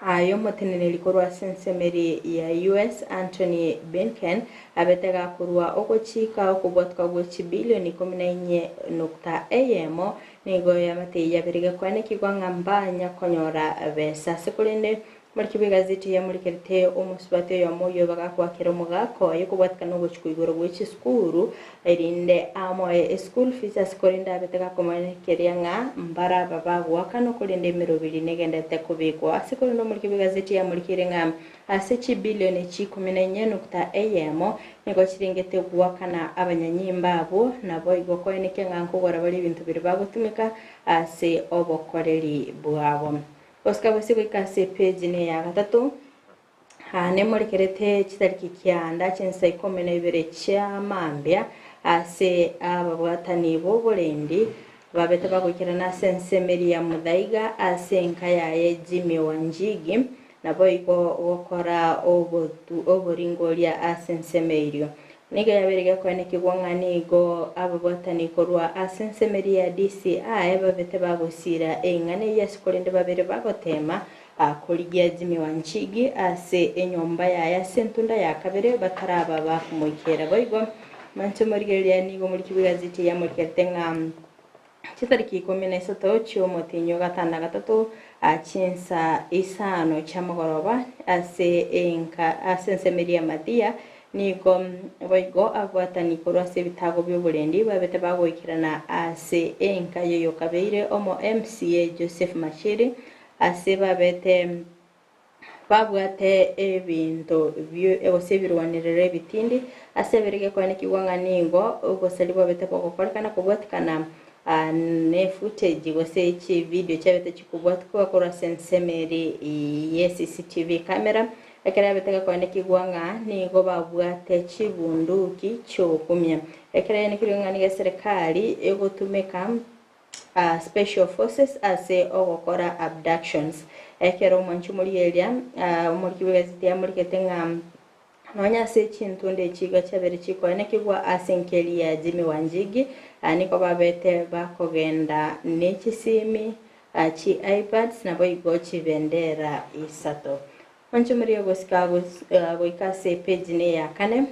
Aye omoteneneri korwa ase ensemo eria ya US Antony Blinken abete gakorua ogochika okobwatoka gwe chibilioni ikomi na inye nukta eyemo nigo eamate eyio yabere gekoenekigwa ng'a mbanya konyora besa ase korende Omoriki bw'egazeti yamorikerete omosubati oyomo oyio bagakwakera omogaka oye kobwatikana ogochikwa igoro gwe chisukuru erinde amoe eschool fees ase korende abete gakomoenekeria ng'a mbaraba bagoakana okorende emeroberi negenderete kobekwa ase korende omoriki bw'egazeti yamorikeire ng'a ase chibilioni echi ikomi na inye nukta eyemo nigo chirengete goakana abanyanyimba abwo naboigo koenekia ng'a nkogora bare ebinto biria bagotumeka ase obokoreri bwabo. Gosika gose goika ase epeji neya gatato, aa nemorekerete chitariki kianda chinsa ikomi na ibere chia mambia ase ababwatani b'oborendi babete bagoikerana ase ensemo eria ya Muthaiga ase enka yaye Jimmy Wanjigi, naboigo gokora oboringoria ase ensemo erio. Nigo yabeire gekoenekigwa ng'a nigo ababwatani korwa ase ensemo eria ya DCI babete bagosiira eng'ana eyio ase korende babere bagoteema korigia Jimmy Wanjigi ase enyomba yaye ase entunda ya kabere bataraba bakomoikera. Boigo manche morigereria nigo morikigwe egazeti eye yamorikerete ng'a Chitariki ikomi na isato chi'omotienyi o gatano na gatato, chinsa isano chi'amagoroba, ase enka ase ensemo eria ya Mathia, nigo boigo ababwatani korwa ase ebitago bi'oborendi babete bagoikerana ase enka y'oyokabeire omo MCA Joseph Machiri, ase babete Babwate ebinto gose ebirwanerero ebitindi ase ebere gekoenekigwa ng'a nigo obosari bwabete bogokorekana kobwatikana ne footage gose chividio chiabete chikobwatikwa korwa ase ensemo eri ye CCTV camera ekero yabete gekoenekigwa ng'a nigo babwate chibunduki chiogokumia. Ekero yaenekirwe ng'a nigo eserekari egotumeka Special Forces ase ogokora abductions. Ekero omwanchi omorigereria omoriki bw'egazeti amorikete ng'a nonya ase chintunda echi iga chiabere chikoenekigwa ase enkeri ya Jimmy Wanjigi, nigo babete bakogenda ne chisimi, chi iPads naboigo chibendera isato. Mwanche omorigereria gosika goika ase epeji neya kane,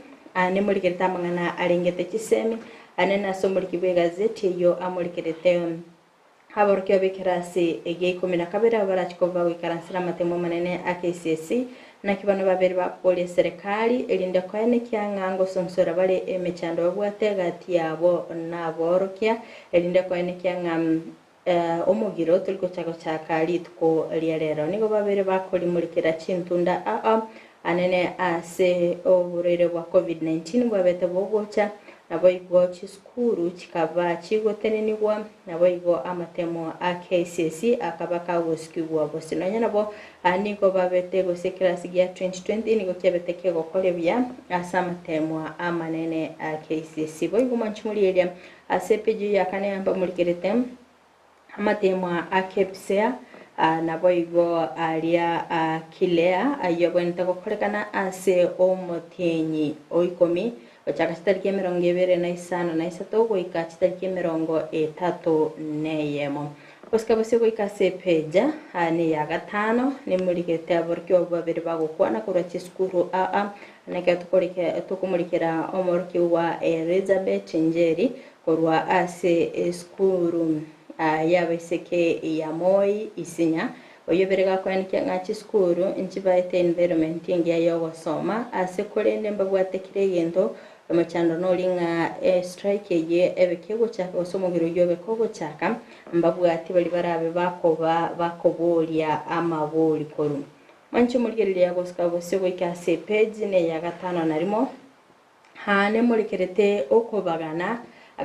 nemorikerete amang'ana arengete chisemi, ane nase omoriki bw'egazeti eyio amorikerete aborokigwa b'ekerasi egia ikomi na kabere abwo barache koba bagoikaransera amatemo amanene a KCSE. Naki bano babere bakoboria eserekari, erinde koenekia ng'a ngosonsora bare emechando babwate gati yabo naborokia, erinde koenekia ng'a Omogiro tori gocha gochaka rituko ria rero. Nigo babere bakorimorikera chintunda aa anene ase oborwaire bwa Covid-19 bwabete bogocha, naboigo chisukuru chikaba chigotenenigwa, naboigo amatemo a KCSE akaba kagosikigwa gose nonya nabo nigo babete gose ekerasi gia 2020 nigo kiabete kegokoria buya ase amatemo amanene a KCSE. Boigo mwanche morieria Ase epeji ya kane mbamorikerete amateemwa a Kepsea, naboigo aria a Kilea, ayio agwenerete gokorekana ase omotienyi o ikomi, gochaka chitariki emerongo ebere na isano na isato goika chitariki emerongo etato neyemo. Gosika bosio goika ase epeja neya gatano, nimorigete aborokigwa babere bagokwana korwa chisukuru aa, Naki tokomorikera omorokigwa Elizabeth Njeri korwa ase esukuru y'abaiseke ya Moi Isinya, oyio bere gakoenekia ng'a chisukuru nchibaete environment engiya y'ogosoma ase korende mbabwate kera egento. Omochando nori ng'a estrike eyio ebe kegochaka gose omogiro oyio obe kogochaka, mbabwati baria barabe bakoba bakoboria amabori korwa. Mwanche morigereria gosika gose goika ase epeji neya gatano na rimo, aane morekerete okobagana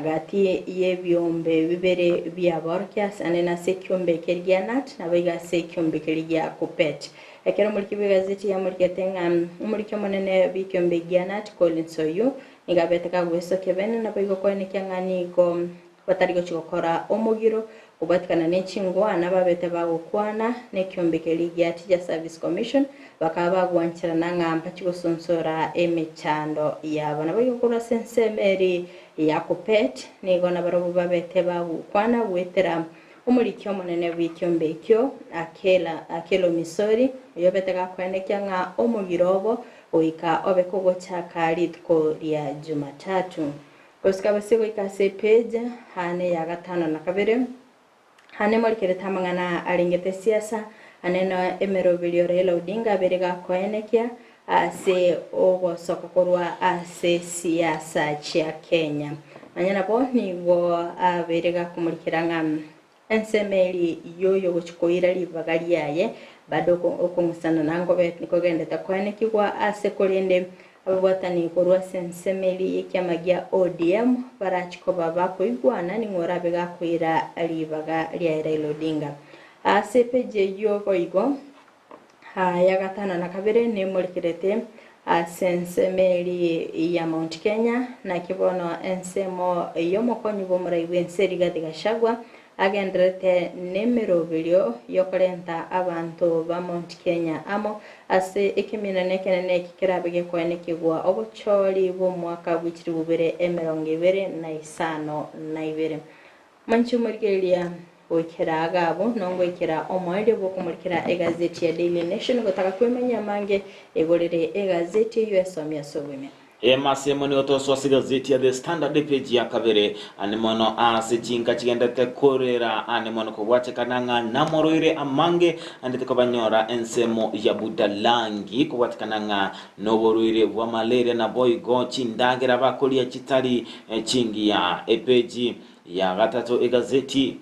gati y'ebiombe bibere bi'aborokia ase ane nase ekiombe keria gia Nat, naboigo ase ekiombe keria gia Kupet. Ekero omoriki bw'egazeti yamorikete ng'a omoriki omonene bw'ekiombe gia Nat, Collins Oyuu, nigo abete kagwesokia bene, naboigo koenekia ng'a nigo Batari gochia gokora omogiro kobwatikana ne chingwana babete bagokwana nekiombe keria gia Teacher Service Commission, bakaba bagwancherana ng'a mbachi gosonsora emechando yabo. Naboigo korwa ase ensemo eri ya Kuppet nigo nabarabwo babete bagokwana goetera omoriki omonene bw'ekiombe ekio Akela Akelo Misori, oyobete gakoenekia ng'a omogiro obo goika obe kogochaka rituko ria Jumatatu. Gosika bosio goika ase epeji aane ya gatano na kabere, aane morikerete amang'ana arengete siasa, Anene emeroberio Raila Odinga abere gakoenekia ase ogosoka korwa ase siasa chia Kenya. Nonya nabo nigo abere gakomorikera ng'a ensemo eri yoyo gochia koira ribaga riaye bado okong'usana nangobe kogendete koenekigwa ase korende ababwatani korwa ase ensemo eri y'ekiama gia ODM barachi koba bakoigwana ning'o orabe gakoira ribaga riaye Raila Odinga. Ase epeji eyio boigo ya gatano na kabere nemorekerete ase ensemo eri ya Mount Kenya, naki bono ensemo y'omokonyi bw'omorai bw'ense Rigathi Gachagua agendererete nemeroberio y'okorenta abanto ba Mount Kenya amo ase ekeminano ekenene eki kerabe gekoenekigwa obochori bw'omwaka bwe chilifu bibere emerongo ebere na isano na ibere. Manche omorigereria goikera agabo nongoikera omoerio bw'okomorikera egazeti ya Daily Nation gotaka kwemanyia amange igorere egazeti eyio esomie ase oboime.
Emasemo nigo tosoa ase egazeti ya The Standard epeji ya kabere ane mono ase chinka chigenderete korera ane mono kobwatekana ng'a namoroire amange ande tikobanyora ensemo ya Budalangi kobwatekana ng'a noborwaire bwa malaria naboigo chindagera bakoria chitari chingiya. Epeji Ya gatato egazeti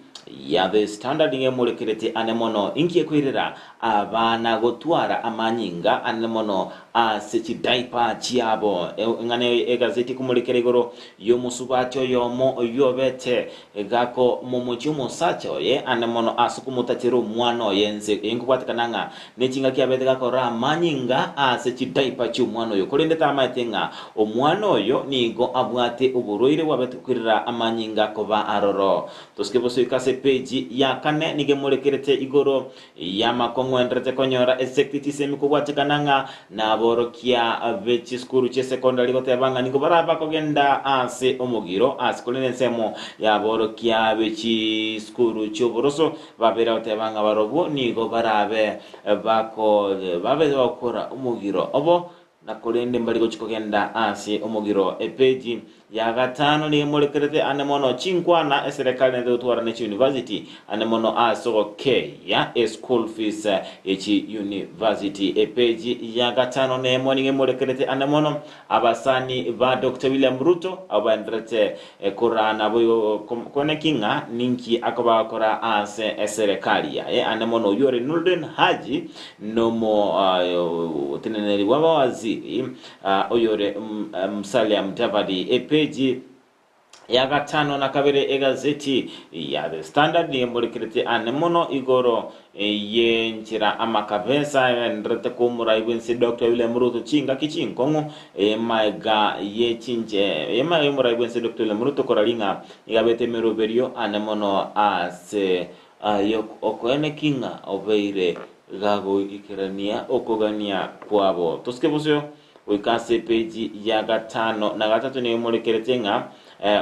ya The Standard ngemorekerete ane mono inki ekoirera abana gotwara amanyinga ane mono ase chidaipa chiabo. Eng'ana egazeti ekomorekera igoro y'omosubati oyomo oyio obete gako momochie omosacha oye ane mono ase okomotachera omwana oye ense. Eye nkobwatekana ng'a nechingaki abete gakorora amanyinga ase chidaipa chi'omwana oyo, korende tamaete ng'a omwana oyo nigo abwate oborwaire bwabete koirera amanyinga koba aroro. Tosike bosoika ase epeji ya kane nigo emorekerete igoro y'amakong'u enderete konyora esekti chisemi kobwatekana ng'a naborokia be chisukuru chi'esekondari goteba ng'a nigo barabe bakogenda ase omogiro ase korende ensemo y'aborokia be chisukuru chi'oboroso Babere goteba ng'a barobwo nigo barabe bako babe bagokora omogiro obo, na korende mbari gochia kogenda ase omogiro. Epeji ya gatano nigo emorekerete ane mono chinkwana eserekari naende gotwara ne chiuniversity ane mono ase ogokeia eschool fees ye chiuniversity. Epeji ya gatano nemo nigo emorekerete ane mono Abasani ba Doctor William Ruto abwo baendererete koraa naboigo koneki ng'a ninki akobagakora ase eserekari yaye ande mono oyio ore Nurdin Haji nomo oteneneri bw'abawaziri oyore Musalia Mudavadi. Epeji ya gatano na kabere egazeti ya The Standard nigo emorekerete ane mono igoro y'enchera amakabesa agendererete kw'omorai bw'ense Doctor William Ruto chingaki chinkong'u emaega ye chinche emaega y'omorai bw'ense Doctor William Ruto korari ng'a nigo abete emeroberio ane mono ase okoeneki ng'a obeire gagoikerania okogania kwabo. Tosike bosio Goika ase epeji ya gatano na gatato nigo emorekerete ng'a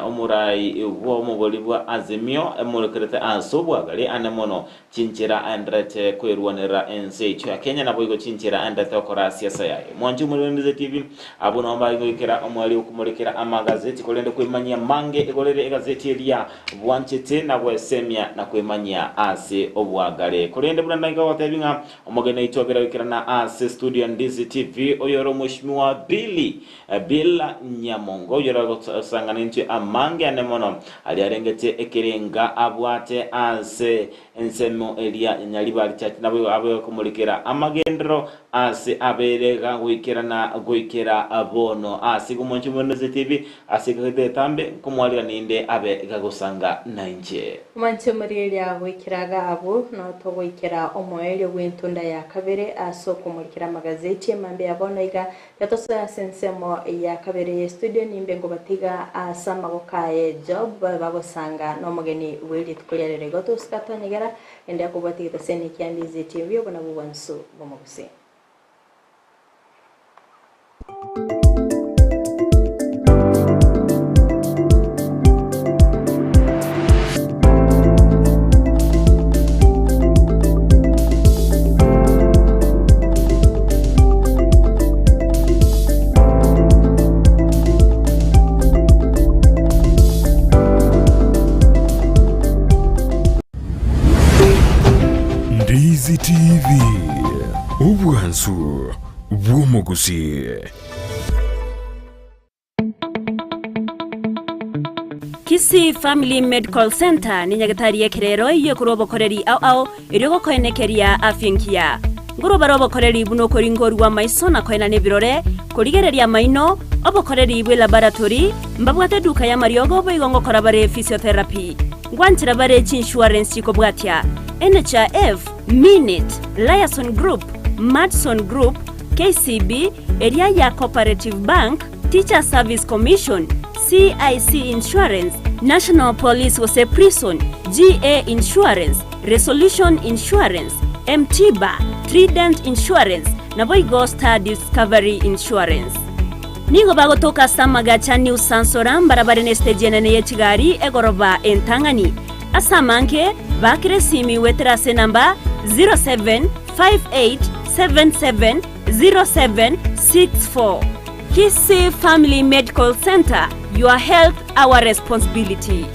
omorai bw'omobori bwa Azimio emorekerete ase obwagare ane mono chinchera aenderete kwerwanerera ense yaito ya Kenya naboigo chinchera aenderete gokora siasa yaye. Mwanche omorembe TV abwo nabo mbaye goikera omweri okomorekera amagazeti korende kwemanyia mange igorere egazeti eria bwanchete na gwesemia na kwemanyia ase obwagare. Korende buna naika gotebi ng'a Omogeni oito obere goikerana ase studio ya Ndizi TV oyore omweshimiwa Billy Bill Nyamongo oyore gosangana intwe amange ane mono aria arengete ekerenga abwate ase ensemo eria ya Nyaribari Church naboigo abe komorikera amagenderero ase abere gagoikerana goikera bono ase igo mwanche omorende Ndizi TV ase ekagete etambe nkomwarigania ninde abe gagosanga nainche.
Omanche omorigereria goikera iga abwo, notogoikera omoerio bw'entunda ya kabere ase okomorikera amagazeti emambia ya bono iga, yatosoe ase ensemo ya kabere ye studio nimbe ngobatiga ase amagoko aye Job babe bagosanga nomogeni bwe rituko ria rero igo tosika tonyegera ende akobwatia egetaseni kia Ndizi TV obo nabwo bwansu bw'omogusii.
Ndizi TV, obwansu bw'omogusii.
Kisii Family Medical Centre ne nyagetari y'ekerero eyio ekorwa obokoreri ao ao erio gokoenekeria afya engiya. Nkorwa bare obokoreri buna okoringorwa amaiso na koenana ebirore, korigereria amaino, obokoreri bwe laboratory, mbabwate eduka y'amariogo boigo ngokora bare physiotherapy. Ngwanchera bare chiinsurance chikobwatia, NHIF, Minit, Liason Group, Madison Group, KCB, eria ya Cooperative Bank, Teachers Service Commission, CIC Insurance, National Police gose Prison, GA Insurance, Resolution Insurance, M-Tiba, Trident Insurance, naboigo Star Discovery Insurance. Nigo bagotoka ase amagacha New Sansora mbarabare nesiteji enene ye chigari egoroba entang'ani. Ase amange, baakera esimi goetera ase enamba 0758770764. Kisii Family Medical Centre, your health our responsibility.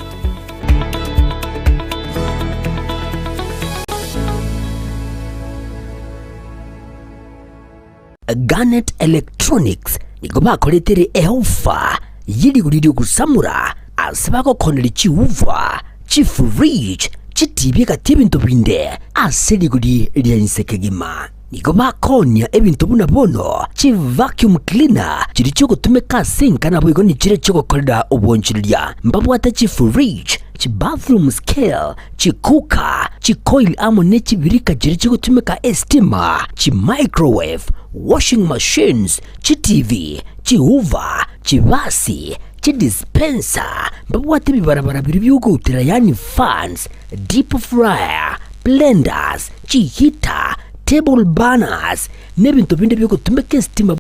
Garnet Electronics nigo bakoretere eofa ye rigori ri'ogosamora ase bagokoneria chiuva, chifridge, chitibi egati ebinto binde ase rigori ria inse kegima. Nigo bakoonia ebinto buna bono chivacuum cleaner chiria chiogotumeka ase enka naboigo nichiria chiogokorera obwanchereria. Mbabwate chifridge, chibathroom scale, chicooker, chicoil amo ne chibirika chiria chigotumeka estima, chimicrowave, washing machines, chitivi, chihoover, chibasi, chidispenser, mbabwate ebibarabara biria biogoutera yaani fans, deep fryer, blenders, chiheater, table burners, na ebinto binde biogotumeka estima.